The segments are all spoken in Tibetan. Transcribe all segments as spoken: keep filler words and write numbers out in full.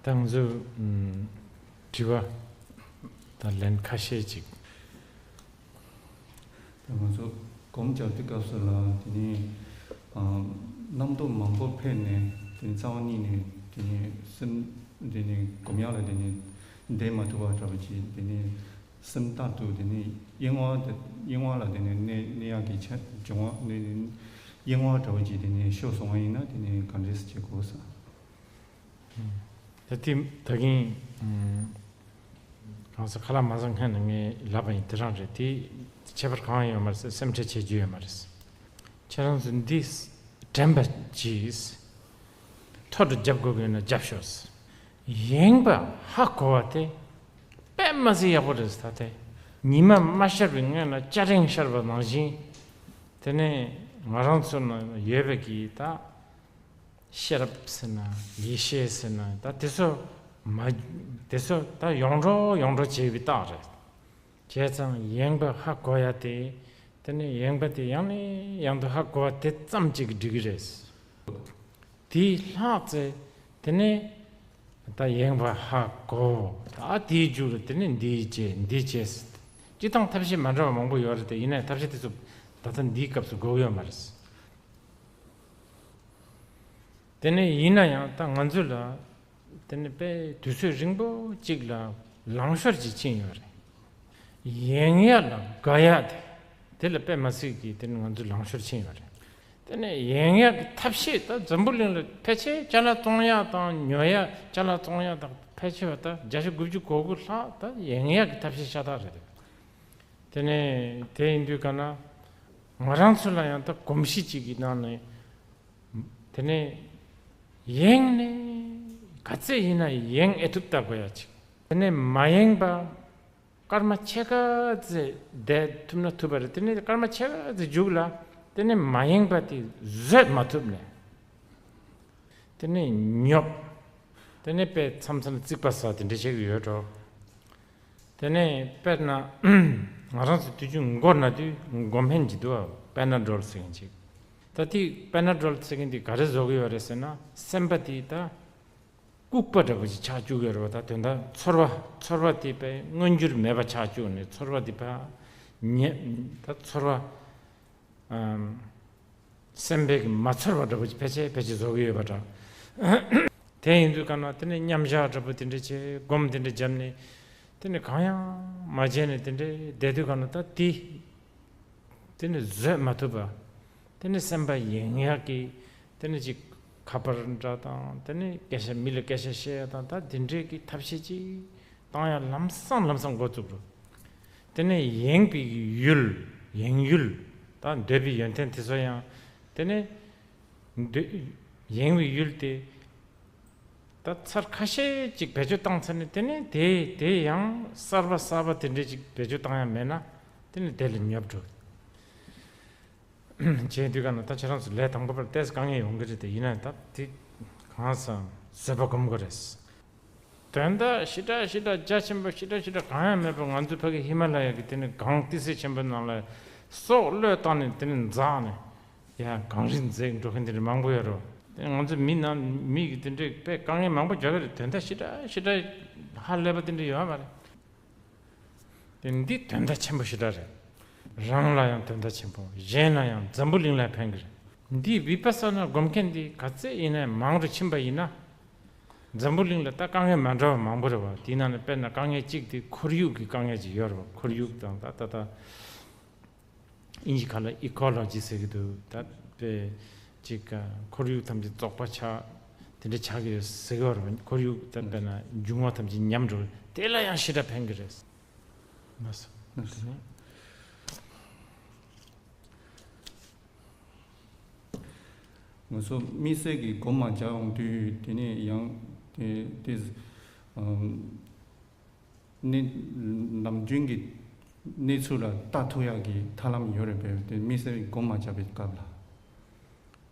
ད་ང་ཚོས་ཨམ་དྲི་བ་དང་ལན་ཁ་ཤས་ཅིག་ད་ང་ཚོ་སྒོམ་རྒྱག་དུས་སྐབས་སུ་ལ་དེ་ནས་ཨ་རྣམ་རྟོག་མང་པོ་འཕེལ་ནས་དེ་ནས་རྩ་བ་ཉིད་ནས་དེ་ནས་སེམས་དེ་ནས་སྒོམ་ཡག་ལ་དེ་ནས་བསྡད་མ་ཐུབ་པ་འདྲ་བོ་ཅིག་དེ་ནས་སེམས་རྟག་ཏུ་དེ་ནས་གཡེང་བ་དེ་གཡེང་བ་ལ་དེ་ནས་གནས་གནས་ཡག་གི་ཆ་སྦྱོང་བ་ནས་གཡེང་བ་འདྲ་བོ་ཅིག་དེ་ནས་ཤོར་སོང་བ་ཡིན་ན་དེ་ནས་ག་འདྲས་བྱེད་དགོས་ས། ད་དེ་ད་གིན་གང་ཟེར་ཁ་ལག་མ་ཟ་སྔོན་ནས་ངས་ལབ་པ་ཡིན། དེ་རང་རེད། དེ་ཁྱད་པར་གང་ཡང་ཡོད་མ་རེད། སེམས་ཁྲལ་བྱེད་རྒྱུ་ཡོད་མ་རེད། ཁྱེད་རང་ཚོ་འདི་དྲན་པ་གྱིས་ཐོ་འགྲོ་རྒྱབ་དགོས་ཀྱི་ཡོད་ན་རྒྱབ་ཤོག་ཡེངས་པ་ཧ་གོ་བ་དེ་དཔེ་མ་སྲིད་ཡག་པོ་རེད། ད་དེ་ཉི་མ་མ་ཤར་བའི་སྔོན་ལ་སྐྱ་རེངས་ཤར་བ་ནང་བཞིན། དེ་ནས་ང་རང་ཚོ་ན་ཡོད་པའི་གི་ད་ཤེས་རབ་ཟེར་ན་ཡེ་ཤེས་ཟེར་ན་ད་དེ་ཚོ་མ་དེ་ཚོ་ད་ཡོངས་གྲོགས་ཡོངས་གྲོགས་བྱས་པའི་རྟགས་རེད། བྱས་ཙང་ཡེངས་པ་ཧ་གོ་ཡ་དེ། དེ་ནས་ཡེངས་པ་དེ་ཡང་ནས་ཡང་དུ་ཧ་གོ་བ་དེ་ཙམ་གཅིག་གིས་འགྲིག་གི་རེད། དེའི་ལྷག་ཚེ་དེ་ནས་ད་ཡེངས་པ་ཧ་གོ། ད་དེའི་མཇུག་ལ་དེ་ནས་འདི་བྱས་འདི་བྱས། སྤྱིར་བཏང་ཐབས་ཤེས་མ་འདྲ་བ་མང་པོ་ཡོད་རེད་དེ། ཡིན་ནའི་ཐབས་ཤེས་དེ་ཚོ་ད་ལྟ་འདིའི་སྐབས་སུ་དགོས་ཀྱི་ཡོད་མ་རེད། དེ་ནས་ཡིན་ན་ཡང་ད་ང་ཚོ་ལ་དེ་ནས་དཔེ་དུས་ཚོད་རིང་པོ་གཅིག་ལ་ལང་ཤོར་གྱིས་ཕྱིན་ཡོད་རེད། ཡེངས་ཡག་ལ་དགའ་ཡག་དེ་དེ་ལ་དཔེ་མ་སྲིད་ཀྱི་དེ་ནས་ང་ཚོ་ལང་ཤོར་ཕྱིན་ཡོད་རེད། དེ་ནས་ཡེངས་ཡག་གི་ཐབས་ཤེས་ད་འཛམ་བུ་གླིང་ལ་ཕལ་ཆེར་ཅ་ལག་བཙོང་ཡག་དང་ཉོ་ཡག་ཅ་ལག་བཙོང་ཡག་དང་ཕལ་ཆེར་བ་ད་བརྒྱ་ཆ་དགུ་བཅུ་གོ་དགུ་ལྷག་ད་ཡེངས་ཡག་གི་ཐབས་ཤེས་ཤ་སྟག་རེད། དེ་ནས་དེ་ཡིན་དུས་ག་ན་ང་རང་ཚོ་ལ་ཡང་ད་གོམས་གཤིས་གཅིག་གི་ནང་ནས། དེ་ནས་ཡེངས་ནས་ག་ཚད་ཡིན་ན་ཡེངས་ཨེ་ཐུབ་ལྟ་དགོས་ཡ་ཅིག་དེ་ནས་མ་ཡེངས་པ་སྐར་མ་ཕྱེད་ཀ་ཙམ་བསྡད་ཐུབ་ན་ཐུབ་པ་རེད། དེ་ནས་སྐར་མ་ཕྱེད་ཀ་ཙམ་མཇུག་ལ་དེ་ནས་མ་ཡེངས་པ་དེ་བཟོད་མ་ཐུབ་ནས། དེ་ནས་ཉོབ། དེ་ནས་དཔེ་མཚམས་མཚམས་རྩིག་པ་ཟ་དེ་འདྲ་བྱེད་ཀྱི་ཡོད་འགྲོ། དེ་ནས་དཔེར་ན་ང་རང་ཚོ་དུས་རྒྱུན་མགོ་ན་དུས་མགོ་སྨན་གྱི་འདུག་པ། པེ་ན་ཌོལ་ཟེར་མཁན་ཅིག་ད་དེ་པེ་ན་ཌོལ་ཟེར་མཁན་དེ་ག་རེ་བཟོ་གི་ཡོད་རེད་ཟེར་ན། སེམས་པ་དེ་ད་ལྐུགས་པ་འདྲ་པོ་ཅིག་ཆགས་བཅུག་ཡོད་རེད་པ། ད་དོན་དག་ཚོར་བ་ཚོར་བ་དེ་དཔེ་མངོན་གྱུར་མེད་པ་ཆགས་བཅུག་ནས་ཚོར་བ་དེ་ཕར་ཉེ་ད་ཚོར་བ། ཨམ། སེམས་པའི་གི་མ་ཚོར་བ་འདྲ་པོ་ཅིག་ཕལ་ཆེར་ཕལ་ཆེར་བཟོ་གི་ཡོད་པ་འདྲ། དེ་ཡིན་དུས་ག་ན་དེ་ནས་མཉམ་བཞག་འདྲ་པོ་དེ་འདྲ་བྱས། སྒོམ་དེ་འདྲ་བརྒྱབ་ནས་དེ་ནས་གང་ཡང་མ་བྱས་ནས་དེ་འདྲ་བསྡད་དུས་ག་ན་ད་དེ་དེ་ནས་བཟོད་མ་ཐུབ་པ། དེ་ནས་སེམས་པ་ཡེངས་ཡག་གི་དེ་ནས་ཅིག་ཁ་པར་འདྲ་དང་། དེ་ནས་སྐད་ཆ་མི་ལ་སྐད་ཆ་བཤད་ཡག་དང་། ད་དེ་འདྲའི་གི་ཐབས་ཤེས་ཅིག་བཏང་ཡག་ལམ་སང་ལམ་སང་འགོ་བཙུགས་འགྲོ། དེ་ནས་ཡེངས་པའི་ཡུལ། ཡེངས་ཡུལ། ད་འདོད་པའི་ཡོན་ཏན་དེ་ཚོ་ཡང་དེ་ནས་འདོད་ཡེངས་པའི་ཡུལ་དེ་ད་ཚར་ཁ་ཤས་ཅིག་བེད་སྤྱོད་བཏང་ཚར་ནས། དེ་ནས་དེ་དེ་ཡང་གསར་པ་གསར་པ་དེ་འདྲས་ཅིག་བེད་སྤྱོད་བཏང་ཡག་མེད་ན་དེ་ནས་དེ་ལ་ཉོབ་འགྲོ། བྱས་དུས་ག་ན་ད་ཁྱེད་རང་ཚོ་ལས་དང་པོ་པར་ཏོག་ཙམ་དཀའ་ངལ་ཡོང་གི་རེད་དེ། ཡིན་ན་ད་དེ་གང་ཟག་བཟོད་པ་སྒོམ་དགོས་རེད། དོན་དག་ཞེ་དྲག་ཞེ་དྲག་རྒྱ་ཆེན་པོ་ཞེ་དྲག་ཞེ་དྲག་གང་ཡང་མེད་པར། ང་ཚོ་ཕ་གི་ཧི་མ་ལ་ཡ་གི་དེ་ནས་གངས་ཏི་སེ་ཆེན་པོའི་ནང་ལ་སྲོག་བློས་བཏང་ནས་དེ་ནས་འཛེགས་ནས་ཡ་གངས་རི་འཛེགས་འགྲོ་མཁན་དེ་འདྲ་མང་པོ་ཡོད་རེད། དེ་ང་ཚོ་མི་ནང་མི་གི་དེ་འདྲའི་དཔེ་དཀའ་ངལ་མང་པོ་རྒྱག་གི་རེད། དོན་དག་ཞེ་དྲག་ཞེ་དྲག་ཧ་ལས་པ་དེ་འདྲ་ཡོད་མ་རེད། དེ་འདི་དོན་དག་ཆེན་པོ་ཞེ་དྲག་རེད། རང་ལ་ཡང་དོན་དག་ཆེན་པོ། གཞན་ལ་ཡང་། འཛམ་བུ་གླིང་ལ་ཕན་གི་རེད། འདི་བི་པ་ས་ན་སྒོམ་མཁན་འདི་ག་ཚད་ཡིན་ན་མང་རུ་ཕྱིན་པ་ཡིན་ན། འཛམ་བུ་གླིང་ལ་ད་དཀའ་ངལ་མ་འདྲ་བ་མང་པོ་རེད་པ། དེའི་ནང་ནས་དཔེར་ན་དཀའ་ངལ་གཅིག་དེ་ཁོར་ཡུག་གི་དཀའ་ངལ་ཅིག་ཡོད་རེད་པ། ཁོར་ཡུག་དང་ད་ད་ད། དབྱིན་ཇི་ཁ་ལ་ཨི་ཀོ་ལོ་ཇི་ཟེར་གི་འདུག་ད་དཔེ་ཅིག་ཁོར་ཡུག་ཐམས་ཅད་བཙོག་པ་ཆགས། དེ་འདྲ་ཆགས་ཀྱི་ཡོད་ཟེར་གི་ཡོད་རེད་པ། ཁོར་ཡུག་ད་དཔེར་ན་འབྱུང་བ་ཐམས་ཅད་ཉམས་འགྲོ། དེ་ལ་ཡང་ཞེ་དྲག་ཕན་གི་རེད། ལགས་སོ། ལགས་སོ། ང་ཚོ་དམིགས་བསལ་གྱི་སྒོམ་མ་རྒྱག་ཡོང་དུས་དེ་ནས་ཡང་དེ་དེ་ཨམ། གནས་ནམ་རྒྱུན་གྱི་གནས་ཚུལ་ལ་ལྟ་ཐུབ་ཡག་གི་ཐབས་ལམ་ཡོད་རེད་པས། དེ་དམིགས་བསལ་སྒོམ་མ་རྒྱག་པའི་སྐབས་ལ།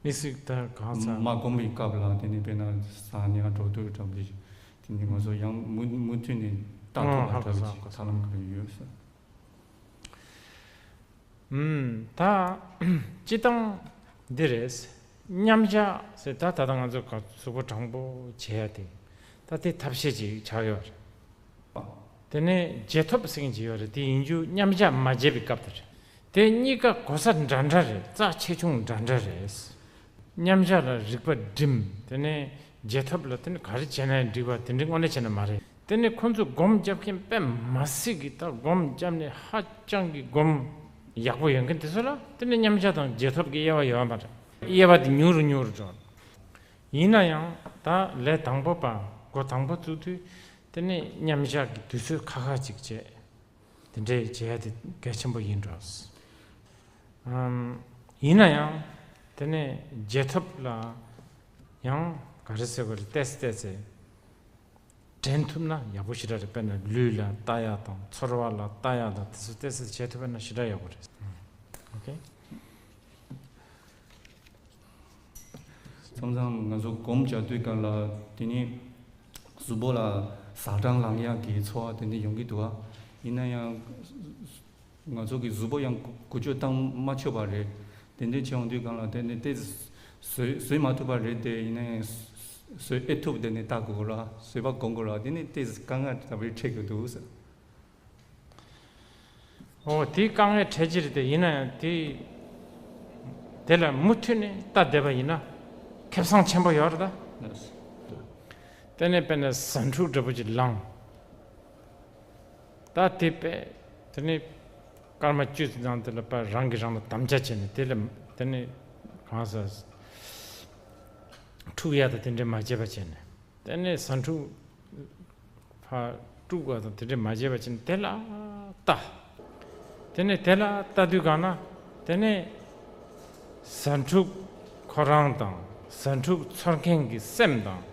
དམིགས་བསལ་ད་གང་ཟག་མ་སྒོམ་པའི་སྐབས་ལ་དེ་ནས་དཔེར་ན་ཟ་ཉལ་འགྲོ་དུས་འདྲ་པོ་དེ་ནས་ང་ཚོ་ཡང་མུ་མུ་མཐུད་ནས་ལྟ་ཨང་ཐུབ་པ་ཧ་གོ་འདྲ་པོ་སོང་ཅིག་ཧ་གོ་ཐབས་ལམ་ག་རེ་ཡོད་ཟེར། ཨུམ། ད་སྤྱིར་བཏང་འདི་རེད། མཉམ་བཞག་ཟེར་ད་ད་ལྟ་ང་ཚོ་ག་གཟུགས་པོ་དྲང་པོ་བྱེད་ཡ་དེ། ད་ ད་དེ་ཐབས་ཤེས་ཅིག་ཆགས་ཡོད་རེད། དེ་ནས་རྗེས་ཐོབ་ཟེར་མཁན་ཅིག་ཡོད་རེད། དེ་ཡིན་རྒྱུ་མཉམ་བཞག་མ་བྱས་པའི་སྐབས་དེ་རེད། དེ་གཉིས་ཀ་གོ་ས་འདྲ་འདྲ་རེད། རྩ་ཆེ་ཆུང་འདྲ་འདྲ་རེད། མཉམ་བཞག་ལ་རིག་པ་སྒྲིམ། དེ་ནས་རྗེས་ཐོབ་ལ་དེ་ནི་ག་རེ་བྱས་ན་འགྲིག་པ་དེ་འདྲའི་དངོས་གནས་བྱས་ན་མ་རེད། དེ་ནི་ཁོང་ཚོས་སྒོམ་རྒྱབ་མཁན་དཔེ་མ་སྲིད་ཀྱི། ད་སྒོམ་རྒྱབ་ནས་ཧ་ཅང་གི་སྒོམ་ཡག་པོ་ཡོད་མཁན་དེ་ཚོ་ལ་དེ་ནི་མཉམ་བཞག་དང་རྗེས་ཐོབ་ཀྱི་དབྱེ་བ་ཡོད་མ་རེད། དབྱེ་བ་དེ་ཉུང་རུ་ཉུང་རུ་འགྲོ། ཡིན་ན་ཡང་ད་ལས་དང་པོ་པ་འགོ་དང་པོ་བཙུགས་དུས་དེ་ནི་མཉམ་བཞག་གི་དུས་ཚོད་ཁ་ཁ་ཅིག་བྱས། དེ་འདྲའི་བྱེད་ཡ་དེ་གལ་ཆེན་པོ་ཡིན་འགྲོ། ཨམ། ཡིན་ན་ཡང་དེ་ནས་རྗེས་ཐོབ་ལ་ཡང་ག་རེ་ཟེར་དགོས་རེད། ཏོག་ཙམ་ཏོག་ཙམ་འདྲེན་ཐུབ་ན་ཡག་པོ་ཞེ་དྲག་རེད། དཔེར་ན་ལུས་ལ་ལྟ་ཡ་དང་ཚོར་བ་ལ་ལྟ་ཡ་དང་དེ་ཚོ་ཏོག་ཙམ་བྱེད་ཐུབ་པ་ན་ཞེ་དྲག་ཡག་པོ་རེད། ཨོ་ཁེ། མཚམས་མཚམས་ང་ཚོ་སྒོམ་རྒྱག་དུས་སྒང་ལ་དེ་ནི་གཟུགས་པོ་ལ་ཟ་གྲང་ལངས་ཡག་གི་ཚོར་བ་དེ་འདྲ་ཡོང་གི་འདུག་ཨ། ཡིན་ན་ཡང་ང་ཚོ་གི་གཟུགས་པོ་ཡང་འགུལ་སྐྱོད་བཏང་མ་ཆོག་པ་རེད། དེ་འདྲ་བྱས་ཡོང་དུས་སྒང་ལ་དེ་ནི་ཏོག་ཙམ་བཟོད་བཟོད་མ་ཐུབ་པ་རེད། དེ་ཡིན་ན་ཡང་བཟོད་ཨེ་ཐུབ། དེ་ནི་ལྟ་དགོས་ལ་བཟོད་པ་སྒོམ་དགོས་ལ་དེ་ནི་ཏོག་ཙམ་དཀའ་ངལ་འདྲ་པོ་འཕྲད་ཀྱི་འདུག་ཟེར། ཨོ་དེའི་དཀའ་ངལ་འཕྲད་ཀྱི་རེད་དེ། ཡིན་ན་ཡང་དེ་དེ་ལ་མུ་མཐུད་ནས་ལྟ་བསྡད་པ་ཡིན་ན་ཁེ་བཟང་ཆེན་པོ་ཡོད་རེད་ད། དེ་ནས་དཔེར་ན་ཟ་འཕྲུག་འདྲ་པོ་ཅིག་ལངས། ད་དེ་པས་དེ་ནས་སྐར་མ་བཅུ་ཙམ་དེ་ལ་པ་རང་གིས་རང་ལ་དམ་བཅའ་བྱས་ནས་དེ་ལ་དེ་ནས་གང་ཟག་འཁྲུག་ཡ་ད་དེ་འདྲས་མ་བྱས་པ་བྱས་ནས། དེ་ནས་ཟ་འཕྲུག་ཕར་དཀྲུག་པ་དང་དེ་འདྲས་མ་བྱས་པ་བྱས་ནས་དེ་ལ་ལྟ། དེ་ནས་དེ་ལ་ལྟ་དུས་གང་ན་དེ་ནས་ཟ་འཕྲུག་ཁོ་རང་དང་ཟ་འཕྲུག་ཚོར་མཁན་གྱི་སེམས་དང་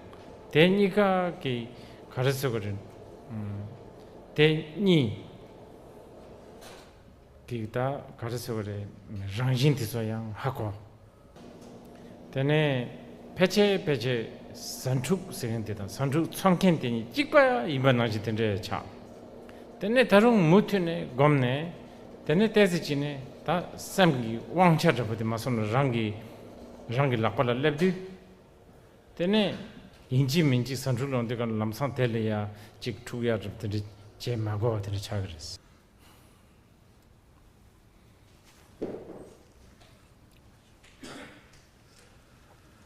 དེ་གཉིས་ཀ་གི་ག་རེ་ཟེར་དགོས་རེད། ཨམ། དེ་གཉིས་ཀྱི་ད་ག་རེ་ཟེར་དགོས་རེད། རང་བཞིན་དེ་ཚོ་ཡང་ཧ་གོ། དེ་ནས་ཕལ་ཆེར་ཕལ་ཆེར་ཟ་འཕྲུག་ཟེར་མཁན་དེ་དང་ཟ་འཕྲུག་ཚོར་མཁན་དེ་གཉིས་གཅིག་པ་ཡིན་པ་ནང་བཞིན་དེ་འདྲ་ཆགས། དེ་ནས་ད་རུང་མུ་མཐུད་ནས་བསྒོམས་ནས་དེ་ནས་ཏོག་ཙམ་ཅིག་ནས་ད་སེམས་ཀྱི་དབང་ཆ་འདྲ་པོ་དེ་མ་སོང་ན་རང་གི་རང་གི་ལག་པ་ལ་སླེབས་དུས། དེ་ནས་ཡིན་གཅིག་མིན་གཅིག་ཟ་འཕྲུག་ལངས་དུས་ག་ལམ་སང་དེ་ལ་ཡ་གཅིག་འཁྲུག་ཡ་འདྲ་པོ་དེ་འདྲ་བྱེད་མ་དགོས་པ་དེ་འདྲ་ཆགས་ཀྱི་རེད།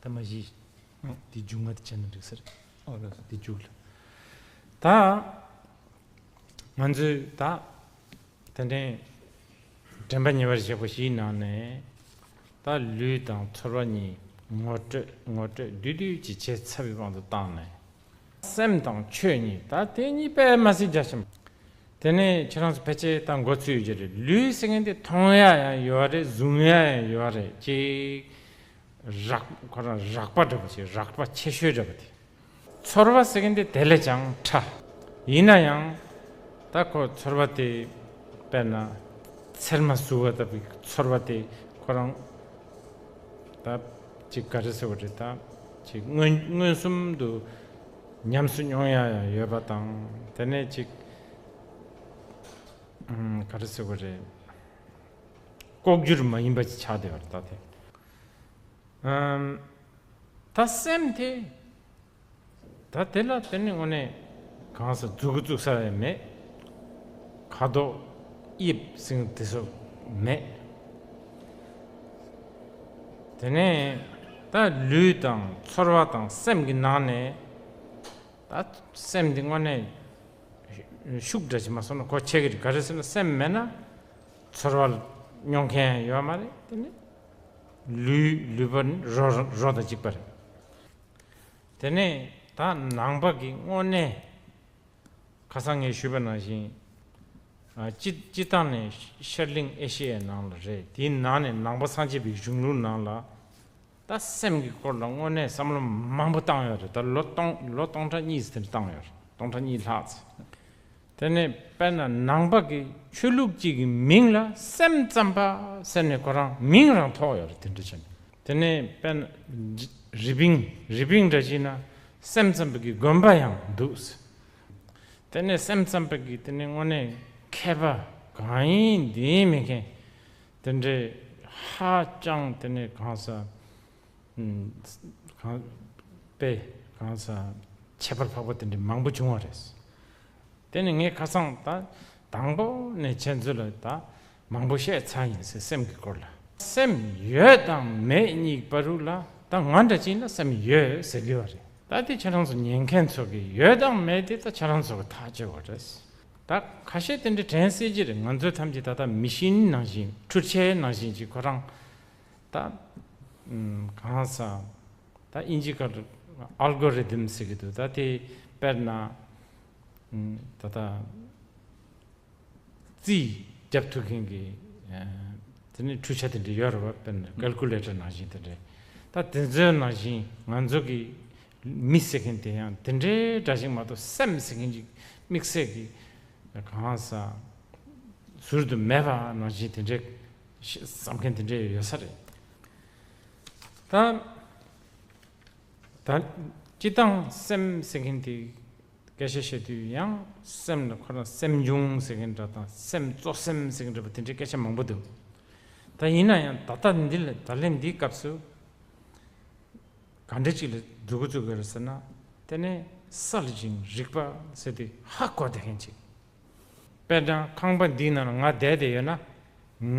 ད་མ་གཞི། ཨང་། འདི་མཇུག་མ་དེ་བྱས་ན་འགྲིག་ས་རེད། ཨོ་ལགས་སོ། འདི་མཇུག་ལ། ད་ང་ཚོས་ད་དེ་འདྲའི་དྲན་པ་ཉེ་བར་བཞག་པ་ཞིག་ནང་ནས་ད་ལུས་དང་ཚོར་བ་གཉིས་ངོ་སྤྲོད་ངོ་སྤྲོད་བསྡུས་བསྡུས་ཀྱི་བྱས་ཚར་བའི་དབང་དུ་བཏང་ནས། སེམས་དང་ཆོས་གཉིས། ད་དེ་གཉིས་དཔེ་མ་སྲིད་རྒྱ་ཆེན་པོ། དེ་ནས་ཁྱེད་རང་ཚོ་ཕལ་ཆེར་ད་མགོ་ཚོས་ཡོད་ཀྱི་རེད། ལུས་ཟེར་མཁན་དེ་མཐོང་ཡ་ཡང་ཡོད་རེད། གཟུང་ཡ་ཡང་ཡོད་རེད། ཅིག་རགས་ཁོ་རང་རགས་པ་འདྲ་པོ་ཅིག་རགས་པ་ཆེ་ཤོས་འདྲ་པོ་དེ། ཚོར་བ་ཟེར་མཁན་དེ་དེ་ལས་ཀྱང་ཕྲ། ཡིན་ན་ཡང་ད་ཁོ་ཚོར་བ་དེ་དཔེར་ན་ཚེར་མ་ཟུག་པ་ལྟ་བུའི་ཚོར་བ་དེ་ཁོ་རང་ད་ཅིག་ག་རེ་ཟེར་བ་རེད། ད་ཅིག་མངོན་མངོན་སུམ་དུ་ཉམས་སུ་མྱོང་ཡ་ཡང་ཡོད་པ་དང་། དེ་ནས་ཅིག་ཨམ། ག་རེ་ཟེར་བ་རེད། ལྐོག་གྱུར་མ་ཡིན་པ་ཅིག་ཆགས་བསྡད་པ་རེད་ད་དེ། ཨམ། ད་སེམས་དེ། ད་དེ་ལ་དེ་ནི་དངོས་གནས་གང་ཟག་མཛུབ་གུ་བཙུགས་ས་ཡང་མེད། ཁ་དོག་དབྱིབས་ཟེར་དེ་ཚོ་མེད། དེ་ནས་ད་ལུས་དང་ཚོར་བ་དང་སེམས་ཀྱི་ནང་ནས་ད་སེམས་འདི་དངོས་གནས་ཤུགས་འདྲ་ཅིག་མ་སོང་ན་གོ་ཆོད་ཀྱི་རེད། ག་རེ་ཟེར་ན་སེམས་མེད་ན་ཚོར་བ་མྱོང་མཁན་ཡང་ཡོད་མ་རེད། དེ་ནི་ལུས་ལུས་པོ་ནི་རོ་རོ་དང་གཅིག་པ་རེད། དེ་ནས་ད་ནང་པ་གི་དངོས་གནས་ཁ་སང་ངས་ཞུས་པ་ནང་བཞིན། ཨ། སྤྱི་སྤྱི་བཏང་ནས་ཤར་གླིང་ཨེ་ཤི་ཡའི་ནང་ལ་རེད། དེའི་ནང་ནས་ནང་པ་སངས་རྒྱས་པའི་གཞུང་ལུགས་ནང་ལ་ད་སེམས་ཀྱི་སྐོར་ལ་དངོས་གནས་བསམ་བློ་མང་པོ་བཏང་ཡོད་རེད། ད་ལོ་སྟོང་ལོ་སྟོང་ཕྲག་གཉིས་ཙམ་བཏང་ཡོད་རེད། སྟོང་ཕྲག་གཉིས་ལྷག་ཙམ། དེ་ནས་དཔེར་ན་ནང་པ་གི་ཆོས་ལུགས་གཅིག་གི་མིང་ལ་སེམས་ཙམ་པ་ཟེར་ནས་ཁོ་རང་མིང་རང་ཐོགས་ཡོད་རེད། དེ་འདྲ་བྱས་ནས། དེ་ནས་དཔེར་ན་རི་པིན་རི་པིན་འདྲ་བྱས་ན་སེམས་ཙམ་པ་གི་དགོན་པ་ཡང་འདུག། དེ་ནས་སེམས་ཙམ་པ་གི་དེ་ནས་དངོས་གནས་མཁས་པ་གང་ཡིན་འདི་ཡིན་མེད་མཁན་དེ་འདྲའི་ཧ་ཅང་དེ་ནས་གང་ཟག་ཨུམ། གང་དཔེ་གང་ཟག་ ཁྱད་པར་འཕགས་པ་དེ་འདྲ་མང་པོ་བྱུང་བ་རེད། དེ་ནི་ངས་ཁ་སང་ད་དང་པོ་ནས་ཁྱེད་ཚོ་ལ་ད་མང་པོ་བཤད་ཚར་ཡིན་ཟེར། སེམས་ཀྱི་སྐོར་ལ། སེམས་ཡོད་དང་མེད་གཉིས་བར་རུ་ལ་ད་ང་འདྲ་ཅིག་ལ་སེམས་ཡོད་ཟེར་གི་བ་རེད། ད་དེ་ཁྱེད་རང་ཚོ་ཉན་མཁན་ཚོ་གི་ཡོད་དང་མེད་དེ་ད་ཁྱེད་རང་ཚོ་གི་ཐག་གཅོད་པ་རེད། ད་ཁ་ཤས་དེ་འདྲ་དྲན་སྲིད་ཀྱི་རེད། ང་ཚོ་ཐམས་ཅད་ད་ལྟ་མི་ཤིན་ནང་བཞིན། འཕྲུལ་ཆས་ནང་བཞིན་གྱི་ཁོ་རང་ད་ཨམ་གང་ཟག་ད་ཨིན་ཇི་སྐད་ཨལ་གོ་རི་དམ་ཟེར་གི་འདུག་ད་དེ་དཔེར་ན་ཨམ་ད་ལྟ་རྩིས་རྒྱབ་ཐུབ་མཁན་གྱི་ཨ་དེ་ནི་འཕྲུལ་ཆས་དེ་འདྲ་ཡོད་རེད་བ། དཔེར་ན་ཀལ་ཀུ་ལེ་ཊར་ནང་བཞིན་དེ་འདྲ། ད་དེ་ཚོའི་ནང་བཞིན་ང་ཚོ་གི་མི་ཟེར་མཁན་དེ་ཡང་དེ་འདྲའི་འདྲ་ཞིག་མ་གཏོགས། སེམས་ཟེར་མཁན་ཅིག་དམིགས་བསལ་གྱི་གང་ཟག་ཟུར་དུ་མེད་པ་ནང་བཞིན་དེ་འདྲའི་བསམ་མཁན་དེ་འདྲའི་ཡོད་ས་རེད། ད་ད་སྤྱིར་བཏང་སེམས་ཟེར་མཁན་དེ་སྐད་ཆ་བཤད་དུས་ཡང་སེམས་ལ་ཁོ་རང་སེམས་བྱུང་ཟེར་མཁན་འདྲ་དང་། སེམས་གཙོ་སེམས་ཟེར་མཁན་འདྲ་པོ་དེ་འདྲའི་སྐད་ཆ་མང་པོ་འདུག་ད་ཡིན་ན་ཡང་ད་ལྟ་འདི་ལ་ད་ལན་འདིའི་སྐབས་སུ་ག་འདྲ་ཅིག་ལ་འཛུགས་འགོ་བཙུགས་དགོས་རེད་ཟེར་ན། དེ་ནས་གསལ་ཞིང་རིག་པ་ཟེར་དུས་ཧ་གོ་བསྡད་མཁན་ཅིག་དཔེར་ན་ཁང་པ་འདིའི་ནང་ལ་ང་བསྡད་བསྡད་ཡོད་ན།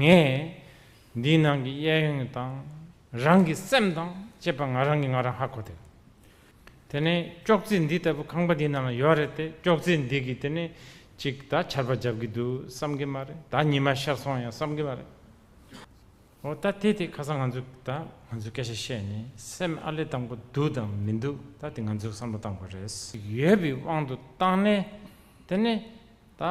ངས་འདིའི་ནང་གི་གཡས་གཡོན་དང་རང་གི་སེམས་དང་བཅས་པ་ང་རང་གིས་ང་རང་ཧ་གོ་བསྡད། དེ་ནས་ཅོག་ཙེ་འདི་ལྟ་བུ་ཁང་པ་འདིའི་ནང་ལ་ཡོད་རེད་དེ། ཅོག་ཙེ་འདི་གིས་དེ་ནས་ཅིག་ད་ཆར་པ་རྒྱབ་ཀྱི་འདུག་བསམ་གྱི་མ་རེད། ད་ཉི་མ་ཤར་སོང་ཡང་བསམ་གྱི་མ་རེད། འོ་ད་དེ་དེ་ཁ་སང་ང་ཚོས་ད་ང་ཚོས་སྐད་ཆ་བཤད་ནས་སེམས་ཨ་ལས་དང་པོ་འདུག་དང་མི་འདུག་ད་དེ་ང་ཚོས་བསམ་བློ་བཏང་དགོས་རེད། ཡོད་པའི་དབང་དུ་བཏང་ནས་དེ་ནས་ད་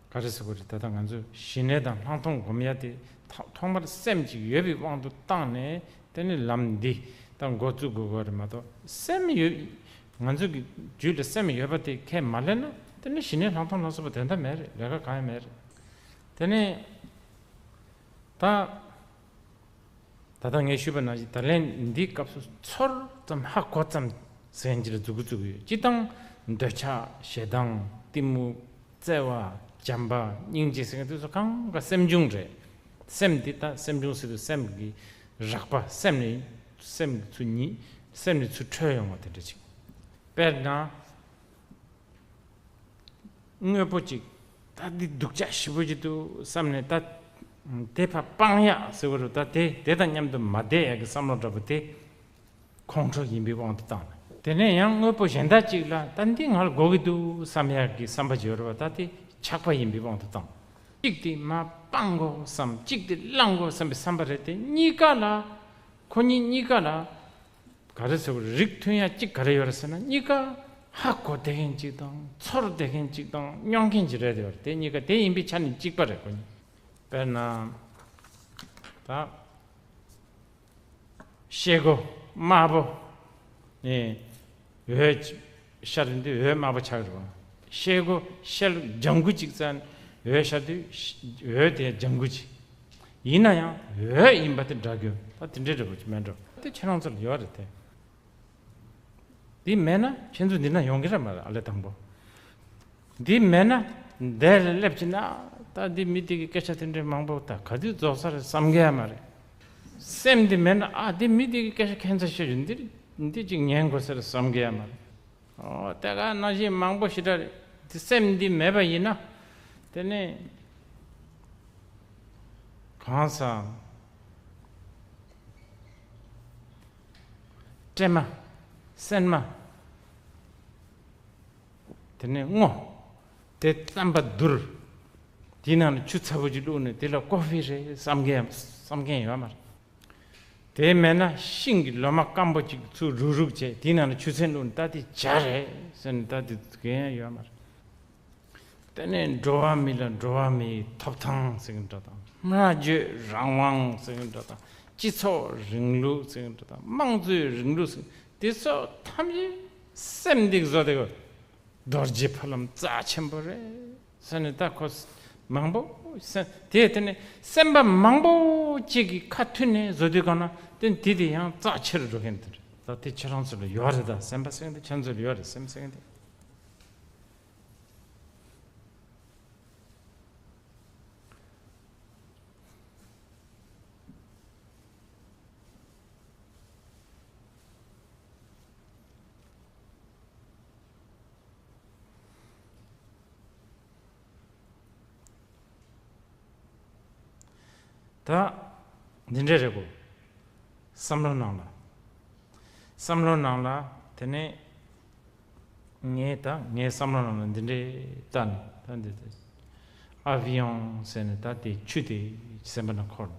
ག་རེ་ཟེར་དགོས་རེད། ད་ལྟ་ང་ཚོས་ཞི་གནས་དང་ལྷག་མཐོང་སྒོམ་ཡ་དེ་ཐ་ཐོག་མར་སེམས་ཅིག་ཡོད་པའི་དབང་དུ་བཏང་ནས་དེ་ནས་ལམ་འདི་ད་འགོ་བཙུགས་དགོས་དགོས་རེད་མ་གཏོགས། སེམས་ཡོད། ང་ཚོ་གི་རྒྱུད་ལ་སེམས་ཡོད་པ་དེ་ཁས་མ་ལེན་ན་དེ་ནས་ཞི་གནས་ལྷག་མཐོང་ལ་སོགས་པ་དོན་དག་མེད་རེད། ལས་ཀ་གང་ཡང་མེད་རེད། དེ་ནས་ད་ད་ལྟ་ངས་ཞུས་པ་ནང་བཞིན་ད་ལན་འདིའི་སྐབས་སུ་ཚོར་ཙམ་ཧ་གོ་ཙམ་ཟེར་མཁན་ཅིག་ལ་འཛུགས་འགོ་བཙུགས་ཡོད། སྤྱིར་བཏང་འདོད་ཆགས། ཞེ་སྡང་། གཏི་མུག། བརྩེ་བ། བྱམས་པ། སྙིང་རྗེ་ཟེར་མཁན་དེ་ཚོ་གང་ག་སེམས་བྱུང་རེད། སེམས་འདི་ད་སེམས་བྱུང་ཟེར་དུས་སེམས་ཀྱི་རགས་པ། སེམས་ནས་སེམས་ཚུར་ཉིད་སེམས་ནས་ཚུར་འཕྲོས་ཡོང་བ་དེ་འདྲ་ཅིག་དཔེར་ན། དངོས་པོ་ཅིག་ད་འདི་སྡུག་ཅག་ཞེ་པོ་ཅིག་འདུག་བསམ་ནས་ད་དེ་ཕར་སྤང་ཡག་ཟེར་བ་རུ། ད་དེ་དེ་དང་མཉམ་དུ་མ་བསྡད་ཡག་གི་བསམ་བློ་འདྲ་པོ་དེ་ཁོང་ཁྲོ་ཡིན་པའི་དབང་དུ་བཏང་ནས། དེ་ནས་ཡང་དངོས་པོ་གཞན་དག་ཅིག་ལ་ད་འདི་ང་ལ་དགོས་ཀྱི་འདུག་བསམ་ཡག་གི་བསམ་པ་ཅིག་ཡོད་རེད་བ། ད་དེ་ཆགས་པ་ཡིན་པའི་དབང་དུ་བཏང་། གཅིག་དེ་མར་སྤང་དགོས་བསམ། གཅིག་དེ་བླང་དགོས་བསམ་པའི་བསམ་པ་རེད་དེ། གཉིས་ཀ་ལ་ཁོ་གཉིས་གཉིས་ཀ་ལ་ག་རེ་ཟེར་བ་རེད། རིགས་མཐུན་ཡ་གཅིག་ག་རེ་ཡོད་རེད་ཟེར་ན། གཉིས་ཀ་ཧ་གོ་བསྡད་མཁན་གཅིག་དང་ཚོར་བསྡད་མཁན་གཅིག་དང་མྱོང་མཁན་གཅིག་རེད་དེ། དེ་གཉིས་ཀ་དེ་ཡིན་པའི་ཆ་ནས་གཅིག་པ་རེད། ཁོ་གཉིས། དཔེར་ན་ད་ཤེལ་སྒོ་དམར་པོ་ནས་འོད་ཤར་དུས་འོད་དམར་པོ་ཆགས་རེད་བ། ཤེལ་སྒོ་ཤེལ་ལྗང་གུ་གཅིག་བཙལ་ནས་འོད་ཤར་དུས་འོད་དེ་ལྗང་གུ་གཅིག་ཡིན་ན་ཡང་འོད་ཡིན་པ་དེ་འདྲ་རྒྱུ། ད་དེ་འདྲའི་འདྲ་པོ་ཅིག་མེད་འགྲོ། དེ་ཁྱེད་རང་ཚོ་ལ་ཡོད་རེད་དེ། འདི་མེད་ན་ཁྱེད་ཚོ་འདི་ན་ཡོང་གི་རེད་མ་རེད། ཨ་ལས་དང་པོ། འདི་མེད་ན་འདི་ལ་སླེབས་ཀྱི་ན། ད་འདི་མི་དེ་གི་སྐད་ཆ་དེ་འདྲའི་མང་པོ་ད་ག་དུས་རྫོགས་ས་རེད་བསམ་གི་ཡ་མ་རེད། སེམས་འདི་མེད་ན། ཨ་འདི་མི་དེ་གི་སྐད་ཆ་ཁྱད་མཚར་ཤོས་རེད། འདི་འདི་ཅིག་ཉན་དགོས་ས་རེད་བསམ་གི་ཡ་མ་རེད། ཨོ་དེ་ག་ནང་བཞིན་མང་པོ་ཞེ་དྲག་རེད། དེ་སེམས་འདི་མེད་པ་ཡིན་ན་དེ་ནས་གང་ཟག་སྲན་མ། སྲན་མ། དེ་ནས་སྔོ། དེ་རྩམ་པ་བསྡུར། དེའི་ནང་ལ་ཆུ་ཚ་པོ་ཅིག་བླུགས་ནས་དེ་ལ་ཀོ་ཧྥི་རེད་བསམ་མཁན་བསམ་མཁན་ཡོད་མ་རེད། དེ་མེད་ན་ཤིང་གི་ལོ་མ་སྐམ་པོ་ཅིག་ཚུར་རུག་རུག་བྱས། དེའི་ནང་ལ་ཆུ་ཚན་བླུགས་ནས་ད་དེ་ཇ་རེད་ཟེར་ནས་ད་དེ་གན་ཡང་ཡོད་མ་རེད། དེ་ནས་འགྲོ་བ་མི་ལ་འགྲོ་བ་མིའི་ཐོབ་ཐང་ཟེར་གྱི་འདྲ་དང་། སྨྲ་བརྗོད་རང་དབང་ཟེར་གྱི་འདྲ་དང་། སྤྱི་ཚོགས་རིང་ལུགས་ཟེར་གྱི་འདྲ་དང་། དམངས་གཙོའི་རིང་ལུགས་ཟེར། དེ་ཚོ་ཐམས་ཅད་སེམས་འདི་བཟོ་དེ་གོ། རྡོ་རྗེ་ཕ་ལམ་རྩ་ཆེན་པོ་རེད་ཟེར་ནས་ད་ཁོ་མང་པོ་སེམས་དེ་དེ་ནས་སེམས་པ་མང་པོ་ཅིག་གི་ཁ་མཐུན་ནས་བཟོ་དུས་གང་ན་དེ་དེ་དེ་ཡང་རྩ་ཆེ་རུ་འགྲོ་མཁན་དེ་རེད། ད་དེ་ཁྱེད་རང་ཚོ་ལ་ཡོད་རེད། ད་སེམས་པ་ཟེར་མཁན་དེ་ཁྱེད་ཚོ་ལ་ཡོད་རེད། སེམས་ཟེར་མཁན་དེ། ད་འདི་འདྲས་རེད་གོ། བསམ་བློ་ནང་ལ། བསམ་བློ་ནང་ལ། དེ་ནས་ངས་ད་ངའི་བསམ་བློ་ནང་ལ་འདི་འདྲས་ལྟ་ནས། ད་འདི་ཨ་བི་ཡོང་ཟེར་ནས། ད་དེ་ཆུ་དེ་སེམས་པ་ནང་འཁོར།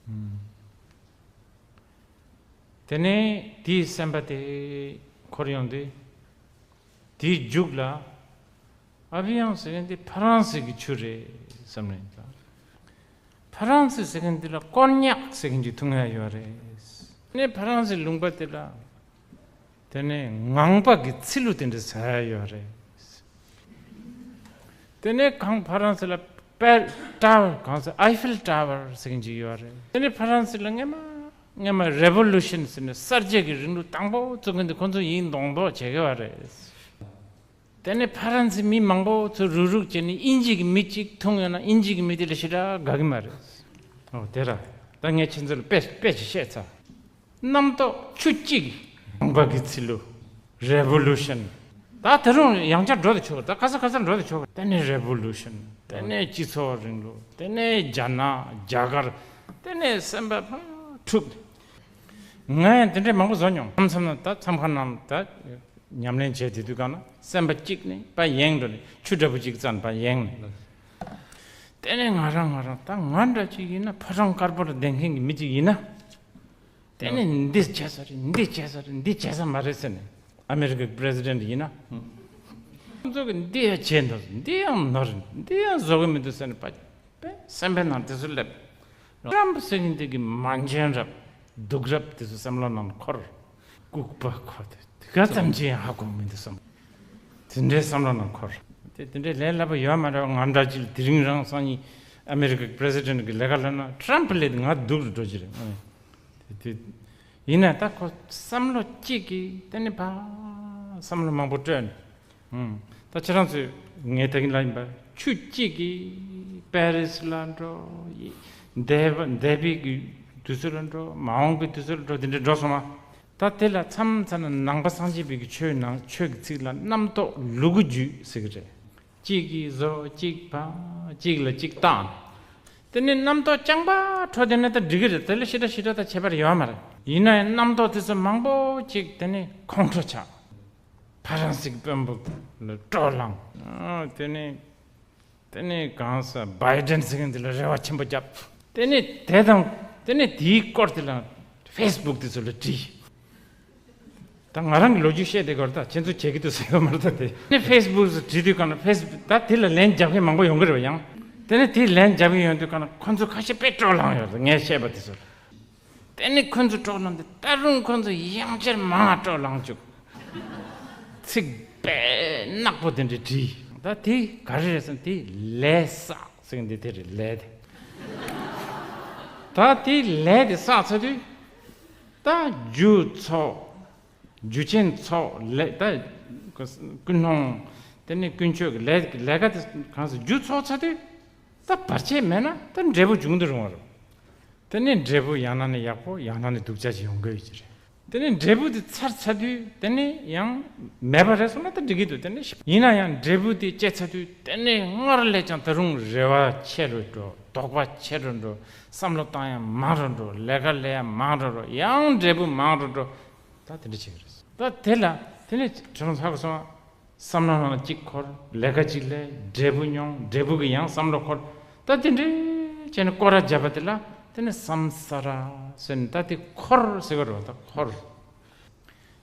ཨུམ། དེ་ནས་དེའི་སེམས་པ་དེ་འཁོར་ཡོང་དུས། དེའི་མཇུག་ལ། ཨ་བི་ཡང་ཟེར་མཁན་དེ་ཕ་རན་སི་གི་ཆུ་རེད་བསམ་ནས་ད། ཕ་རན་སི་ཟེར་མཁན་དེ་ལ་ཀོན་ཉག་ཟེར་མཁན་ཅིག་འཐུང་ཡ་ཡོད་རེད། དེ་ནས་ཕ་རན་སི་ལུང་པ་དེ་ལ། དེ་ནས་ངང་པ་གི་ཚི་ལུ་དེ་འདྲ་ཟ་ཡ་ཡོད་རེད། དེ་ནས་གང་ཕ་རན་སི་ལ་པེལ་ཊ་ཝར། གང་ཟེར། ཨའི་ཧྥིལ་ཊ་ཝར་ཟེར་མཁན་ཅིག་ཡོད་རེད། དེ་ནས་ཕ་རན་སི་ལ་སྔན་མ་སྔན་མ་རེ་བོ་ལུ་ཤན་ཟེར་ནས་གསར་བརྗེ་གི་རིང་ལུགས་དང་པོ་བཙུགས་མཁན་དེ་ཁོ་ཚོ་ཡིན་མདོག་མདོག་བྱེད་ཀྱི་ཡོད་རེད། དེ་ནས་ཕ་རན་སི་མི་མང་པོ་ཚོ་རུག་རུག་བྱས་ནས་དབྱིན་ཇི་གི་མི་གཅིག་འཐུང་ཡོང་ན་དབྱིན་ཇི་གི་མི་དེ་ལ་ཞེ་དྲག་དགའ་གི་མ་རེད། ཨོ་དེ་ར། ད་ངས་ཁྱེད་ཚོ་ལ་དཔེ་དཔེ་ཅིག་བཤད་ཚར། རྣམ་རྟོག་ཆུ་གཅིག། ངང་པ་གི་ཚི་ལུ། རེ་བོ་ལུ་ཤན། ད་ད་རུང་ཡང་བསྐྱར་འགྲོ་དུ་ཆོག། ད་ག་ས་ག་སར་འགྲོ་དུ་ཆོག། དེ་ནས་རེ་བོ་ལུ་ཤན། དེ་ནས་སྤྱི་ཚོགས་རིང་ལུགས། དེ་ནས་རྒྱ་ནག་རྒྱ་གར། དེ་ནས་སེམས་པ་ཕར་འཁྲུག། ང་ཡང་དེ་འདྲའི་མང་པོ་བཟོ་མྱོང་། མཚམས་མཚམས་ན་ད་མཚམས་ཁང་ནང་ད་ཉམས་ལེན་བྱས་བསྡད་དུས་གང་ན་སེམས་པ་གཅིག་ནས་ཕར་ཡེངས་འགྲོ་ནས་ཆུ་འདྲ་པོ་གཅིག་བཙལ་ནས་ཕར་ཡེངས་ནས། དེ་ནས་ང་རང་ང་རང་ད་ང་འདྲ་ཅིག་ཡིན་ན། ཕོ་བྲང་དཀར་པོ་ལ་བསྡད་མཁན་གྱི་མི་གཅིག་ཡིན་ན། དེ་ནས་འདི་བྱས་ས་རེད། འདི་བྱས་ས་རེད། འདི་བྱས་ས་མ་རེད་ཟེར་ནས། ཨ་མེ་རི་ཀའི་པི་རེ་སི་ཌེན་ཊི་ཡིན་ན། ཁོང་ཚོ་གིས་འདི་ཡང་བྱས་འདུག། འདི་ཡང་ནོར། འདི་ཡང་བཟོ་གི་མི་འདུག་ཟེར་ནས་པ། པས་སེམས་པའི་ནང་དེ་ཚོ་སླེབས། ཊྲམ་ཕུ་ཟེར་མཁན་དེ་གི་མ་འཇོན་རབས་སྡུག་རབས་དེ་ཚོ་སེམས་ལ་ནང་འཁོར། ལྐུགས་པ་ཁོ་དེ་དེ་ག་ཙམ་གྱིས་ཡང་ཧ་གོ་མི་འདུག་བསམ། དེ་འདྲའི་བསམ་བློ་ནང་འཁོར། དེ་དེ་འདྲའི་ལས་སླ་པོ་ཡོད་མ་རེད། ང་འདྲ་ཅིག་དེ་རིང་རང་སང་ཉིན་ཨ་མེ་རི་ཀའི་པི་རེ་སི་ཌེན་ཊི་གི་ལས་ཀ་ལབ་ན་ཊྲམ་ཕུ་ལས་ང་སྡུག་རུ་འགྲོ་གི་རེད། དེ་དེ་ཡིན་ན་ད་ཁོ་བསམ་བློ་གཅིག་གིས་དེ་ནས་ཕར་བསམ་བློ་མང་པོ་སྤྲོས་ནས། ཨུམ། ད་ཁྱེད་རང་ཚོས་ངས་ད་གིན་ལབ་ཡིན་པ། ཆུ་གཅིག་གིས་པེ་རི་སི་ལ་འགྲོ། འདས་པ་འདས་པའི་གི་དུས་ཚོད་ལ་འགྲོ། མ་འོངས་ཀྱི་དུས་ཚོད་ལ་འགྲོ། དེ་འདྲ་འགྲོ་སོང་བ། ད་དེ་ལ་མཚམས་མཚམས་ན་ནང་པ་སངས་རྒྱས་པའི་གི་ཆོས་ནང་ཆོས་ཀྱི་ཚིག་ལ་རྣམ་རྟོག་ལུ་གུ་རྒྱུད་ཟེར་གི་རེད། གཅིག་གིས་བཟོ། གཅིག་ཕ། གཅིག་ལ་གཅིག་བཏང་། དེ་ནས་རྣམ་རྟོག་རྐྱང་པ་འཕྲོ་བསྡད་ན་ད་འགྲིག་གི་རེད། དེ་ལ་ཞེ་དྲག་ཞེ་དྲག་ད་ཁྱད་པར་ཡོད་མ་རེད། ཡིན་ན་ཡང་རྣམ་རྟོག་དེ་ཚོ་མང་པོ་ཅིག་དེ་ནས་ཁོང་ཁྲོ་ཆགས། ཕ་རན་སི་གི་དཔོན་པོ་ལ་སྤྲོ་ལངས། ཨ། དེ་ནས་དེ་ནས་གང་ཟེར། བྷའི་ཌེན་ཟེར་མཁན་དེ་ལ་རེ་བ་ཆེན་པོ་བརྒྱབ། དེ་ནས་དེ་དང་དེ་ནས་དེའི་སྐོར་དེ་ལ་ཕེ་སི་བུག་དེ་ཚོ་ལ་བྲིས། ད་ང་རང་གི་ལོ་རྒྱུས་བཤད་བསྡད་ཀྱི་ཡོད་རེད། ད་ཁྱེད་ཚོ་བྱེད་ཀྱི་འདུག་ཟེར་ཡོད་མ་རེད། ད་དེ་ནས་ཕེ་སི་བུག་སུ་བྲིས་དུས་གང་ན་ཕེ་སི་བུག་ད་དེ་ལ་ལན་རྒྱབ་མཁན་མང་པོ་ཡོང་གི་རེད་པ། ཡང་དེ་ནས་དེ་ལན་རྒྱབ་མཁན་ཡོང་དུས་གང་ན་ཁོ་ཚོ་ཁ་ཤས་དཔེ་སྤྲོ་ལངས་ཡོད་རེད། ངས་བཤད་པ་དེ་ཚོ། དེ་ནས་ཁོ་ཚོ་སྤྲོ་ལངས་ཏེ་ད་རུང་ཁོ་ཚོ་ཡང་བསྐྱར་མང་སྤྲོ་ལངས་བཅུག། ཚིག་དཔེ་ནག་པོ་དེ་འདྲ་བྲིས། ད་དེ་ག་རེ་རེད་ཟེར་ན་དེ་ལས་བསགས་ཟེར་གི་འདི་དེ་རེད། ལས་དེ། ད་དེ་ལས་དེ་བསགས་ཚར་དུས། ད་རྒྱུ་ཚོགས། རྒྱུ་ཅན་ཚོགས་ལས། ད་ཀུན་སློང་། དེ་ནས་ཀུན་སྤྱོད་ཀྱི་ལས་ལས་ཀ་དེ་གང་ཟེར། རྒྱུ་ཚོགས་ཚར་དུས་ད་བར་ཆད་མེད་ན་ད་འབྲས་བུ་འབྱུང་དུ་རུང་བ་རེད། དེ་ནས་འབྲས་བུ་ཡང་ན་ནི་ཡག་པོ། ཡང་ན་ནི་སྡུག་ཅག་ཅིག་ཡོང་གི་ཡོད་ཀྱི་རེད། དེ་ནས་འབྲས་བུ་དེ་ཚར་ཚར་དུས་དེ་ནས་ཡང་མེད་པ་རེད་སོང་ན་ད་འགྲིག་གི་འདུག། དེ་ནས་ཡིན་ན་ཡང་འབྲས་བུ་དེ་སྐྱེས་ཚར་དུས་དེ་ནས་སྔར་ལས་ཀྱང་ད་རུང་རེ་བ་ཆེ་རུ་འགྲོ། དོགས་པ་ཆེ་རུ་འགྲོ། བསམ་བློ་བཏང་ཡང་མང་རུ་འགྲོ། ལས་ཀ་ལས་ཡང་མང་རུ་འགྲོ། ཡང་འབྲས་བུ་མང་རུ་འགྲོ། ད་དེ་འདྲ་བྱེད་ཀྱི་རེད། ད་དེ་ལ་དེ་ནས་དྲི་བ་ཧ་གོ་སོང་། བསམ་བློ་ནང་གཅིག་འཁོར། ལས་ཀ་གཅིག་ལས། འབྲས་བུ་མྱོང་། འབྲས་བུ་གི་ཡང་བསམ་བློ་འཁོར། ད་དེ་འདྲའི་བྱས་ནས་སྐོར་ར་བརྒྱབ་པ་དེ་ལ་དེ་ནས་བསམ་ས་ར་ཟེར་ནས། ད་དེ་འཁོར་ཟེར་གི་རེད་པ། ད་འཁོར།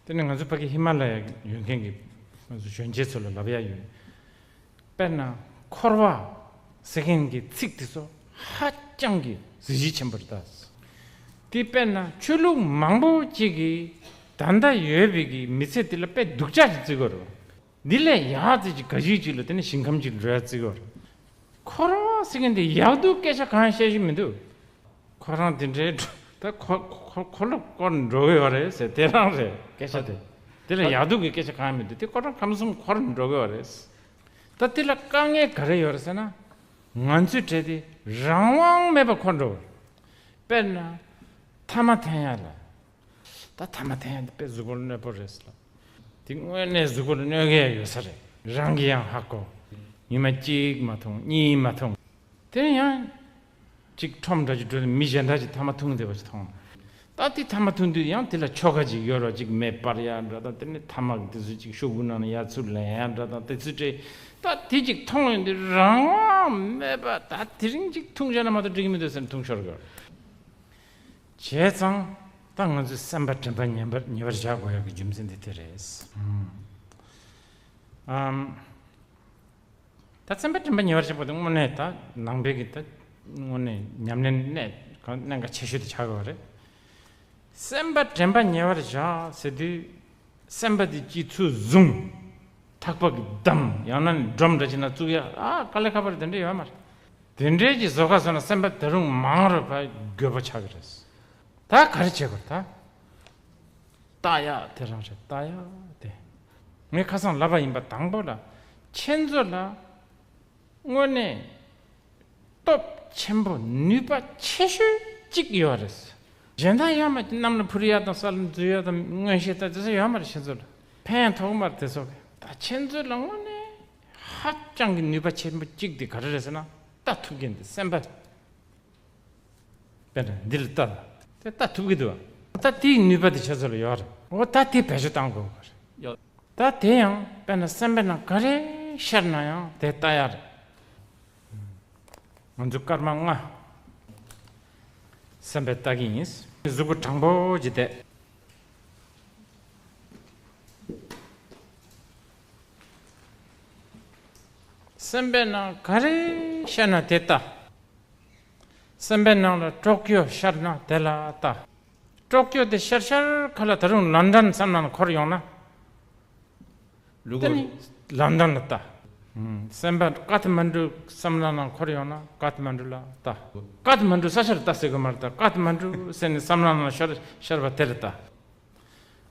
དེ་ནས་ང་ཚོ་ཕ་གི་ཧི་མ་ལ་ཡ་ཡོད་མཁན་གྱི་ང་ཚོ་གཞོན་སྐྱེས་ཚོ་ལ་ལབ་ཡ་ཡོད། དཔེར་ན་འཁོར་བ་ཟེར་མཁན་གྱི་ཚིག་དེ་ཚོ་ཧ་ཅང་གི་གཟི་བརྗིད་ཆེན་པོ་རེད་ད། དེ་དཔེར་ན་ཆོས་ལུགས་མང་པོ་ཅིག་གིས་ད་ལྟ་ཡོད་པའི་གི་མི་ཚེ་དེ་ལ་དཔེ་སྡུག་ཅག་ཅིག་བརྩི་གི་ཡོད་རེད། འདི་ལས་ཡག་ཙི་ཅིག་ག་ཞིག་ཅིག་ལ་དེ་ནས་ཞིང་ཁམས་ཅིག་ལ་འགྲོ་ཡ་བརྩི་གི་ཡོད་རེད། འཁོར་བ་ཟེར་མཁན་དེ་ཡག་སྡུག་སྐད་ཆ་གང་ཡང་བཤད་རྒྱུ་མི་འདུག། ཁོ་རང་དེ་འདྲའི་འགྲོ། ད་ཁོ་ཁོ་ཁོ་ལོ་སྐོར་འགྲོ་གི་ཡོད་རེད་ཟེར། དེ་རང་རེད། སྐད་ཆ་དེ། དེ་ལ་ཡག་སྡུག་གི་སྐད་ཆ་གང་ཡང་མི་འདུག། དེ་ཁོ་རང་ཁམས་གསུམ་འཁོར་འགྲོ་གི་ཡོད་རེད། ད་དེ་ལ་དཀའ་ངལ་ག་རེ་ཡོད་རེད་ཟེར་ན། ང་ཚོའི་གྲས་དེ་རང་དབང་མེད་པར་འཁོར་འགྲོ་གི་རེད། དཔེར་ན། ཐ་མག་འཐེན་ཡ་ལ། ད་ཐ་མག་འཐེན་ཡ་དེ་དཔེ་གཟུགས་པོ་ལ་གནོད་པོ་རེད་ཟེར་ལ། དེ་དངོས་གནས་གཟུགས་པོ་ལ་གནོད་གི་ཡ་ཡོད་ས་རེད། རང་གིས་ཡང་ཧ་གོ། ཉི་མ་གཅིག་མ་འཐུང་གཉིས་མ་འཐུང་། དེ་ཡང་ ཅིག་ཁྲོམ་འདྲ་ཅིག་འགྲོ་ནས་མི་གཞན་འདྲ་ཅིག་ཐ་མག་འཐུང་བསྡད་པ་ཅིག་མཐོང་། ད་དེ་ཐ་མག་འཐུང་དུས་ཡང་དེ་ལ་ཆོ་ག་ཅིག་ཡོད་རོགས། ཅིག་མེ་སྤར་ཡ་འདྲ་དང་། དེ་ནས་ཐ་མག་དེ་ཚོ་ཅིག་ཤོག་བུ་ནང་ནས་ཡར་ཚུར་ལེན་ཡ་འདྲ་དང་། དེ་ཚོ་སྤྲད། ད་དེ་ཅིག་མཐོང་ཡོང་དུས་རང་དབང་མེད་པ། ད་དེ་རིང་ཅིག་འཐུང་བྱས་ན་མ་གཏོགས་འགྲིག་གི་མི་འདུག་ཟེར་ནས་འཐུང་ཤོར་གི། བྱས་ཙང་ད་ང་ཚོས་སེམས་པ་དྲན་པ་ཉེ་བར་ཉེ་བར་བཞག་དགོས་ཡ་གི་རྒྱུ་མཚན་དེ་དེ་རེད། ཨམ། ད་སེམས་པ་དྲན་པ་ཉེ་བར་བཞག་པ་དེ་དངོས་གནས་ད་ནང་པའི་གི་ད་དངོས་གནས་ཉམས་ལེན་གནད་གནད་འགག་ཆེ་ཤོས་དེ་ཆགས་ཡོད་རེད། སེམས་པ་དྲན་པ་ཉེ་བར་བཞག་ཟེར་དུས། སེམས་པ་དེ་གཅིག་ཚུར་བཟུང་། ཐག་པ་གིས་བསྡམས། ཡང་ན་ནི་སྒྲོམ་འདྲ་ཅིག་ནང་བཙུགས་ཡ། ཨ་དཀའ་ལས་ཁག་པོ་རེད། དེ་འདྲ་ཡོད་མ་རེད། དེ་འདྲའི་གི་བཟོ་ཁ་བཟོ་ན་སེམས་པ་ད་རུང་མང་རུ་བ་རྒོད་པོ་ཆགས་ཀྱི་རེད། ད་ག་རེ་བྱེད་དགོས་རེད་ད། ལྟ་ཡག་དེ་རང་རེད། ལྟ་ཡག་དེ། ངས་ཁ་སང་ལབ་པ་ཡིན་པ། དང་པོ་ལ་ཁྱེད་ཚོ་ལ་དངོས་གནས་སྟོབས་ཆེན་པོ་ནུས་པ་ཆེ་ཤོས་གཅིག་ཡོད་རེད། གཞན་དག་ཡོད་མ་རེད། གནམ་ལ་འཕུར་ཡག་དང་ས་ལ་འཛུལ་ཡག་དང་མངོན་ཤེས་དང་དེ་ཚོ་ཡོད་མ་རེད། ཁྱེད་ཚོ་ལ་ཕན་ཐོགས་མ་རེད་དེ་ཚོ་གི། ད་ཁྱེད་ཚོ་ལ་དངོས་གནས་ཧ་ཅང་གི་ནུས་པ་ཆེན་པོ་གཅིག་དེ་ག་རེ་རེད་ཟེར་ན། ལྟ་ཐུབ་མཁན་དེ་སེམས་པ། དཔེར་ན་འདི་ལ་ལྟ། དེ་ལྟ་ཐུབ་ཀྱི་འདུག་བ། ད་དེའི་ནུས་པ་དེ་ཁྱེད་ཚོ་ལ་ཡོད་རེད། འོ་ད་དེ་བེད་སྤྱོད་གཏང་དགོས་པ་རེད། ཡོད། ད་དེ་ཡང་དཔེར་ན་སེམས་པའི་ནང་ག་རེ་ཤར་ན་ཡང་དེ་ལྟ་ཡག་རེད། ང་ཚོ་སྐར་མ་ལྔ། སེམས་པའི་ལྟ་གི་ཡིན། གཟུགས་པོ་དྲང་པོ་ཅིག་བསྡད། སེམས་པའི་ནང་ག་རེ་ཤར་ན་དེ་ལྟ། སེམས་པའི་ནང་ལ་ཀྲོ་ཀྱོ་ཤར་ན་དེ་ལ་ལྟ། ཀྲོ་ཀྱོ་དེ་ཤར་ཤར་ཁ་ལ་ད་རུང་ལན་ཌན་བསམ་བློ་ནང་འཁོར་ཡོང་ན། ལུག་དེ་ནི་ལན་ཌན་ལ་ལྟ། ཨུམ། སེམས་པ་ཀ་ཐ་མན་གྲུ་བསམ་བློ་ནང་འཁོར་ཡོང་ན་ཀ་ཐ་མན་གྲུ་ལ་ལྟ། ཀ་ཐ་མན་གྲུ་ས་ཆར་ལྟ་ཟེར་གི་མ་རེད། ད་ཀ་ཐ་མན་གྲུ་ཟེར་ནས་བསམ་བློ་ནང་ཤར་ཤར་བ་དེ་ལ་ལྟ།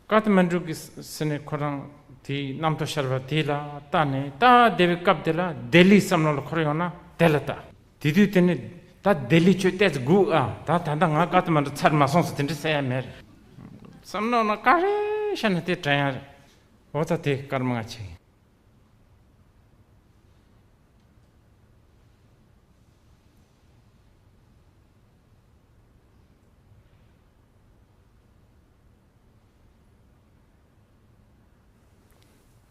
ཀ་ཐ་མན་གྲུ་གི་ཟེར་ནས་ཁོ་རང་དེའི་རྣམ་རྟོག་ཤར་བ་དེ་ལ་ལྟ་ནས། ལྟ་བསྡད་པའི་སྐབས་དེ་ལ་ལྡི་ལི་བསམ་བློ་ལ་འཁོར་ཡོང་ན་དེ་ལ་ལྟ། དེ་དུས་དེ་ནི་ད་ལྡི་ལི་ཁྱོད་ཏོག་ཙམ་སྒུག་ཨ། ད་ད་ལྟ་ང་ཀ་ཐ་མན་གྲུ་ཚར་མ་སོང་ཟེར་དེ་འདྲ་ཟེར་ཡ་མེད། བསམ་བློ་ནང་ག་རེ་ཤར་ན་དེ་དྲན་ཡ་རེད། འོ་ད་དེ་སྐར་མ་ལྔ་བྱེད་ཀྱི་ཡིན།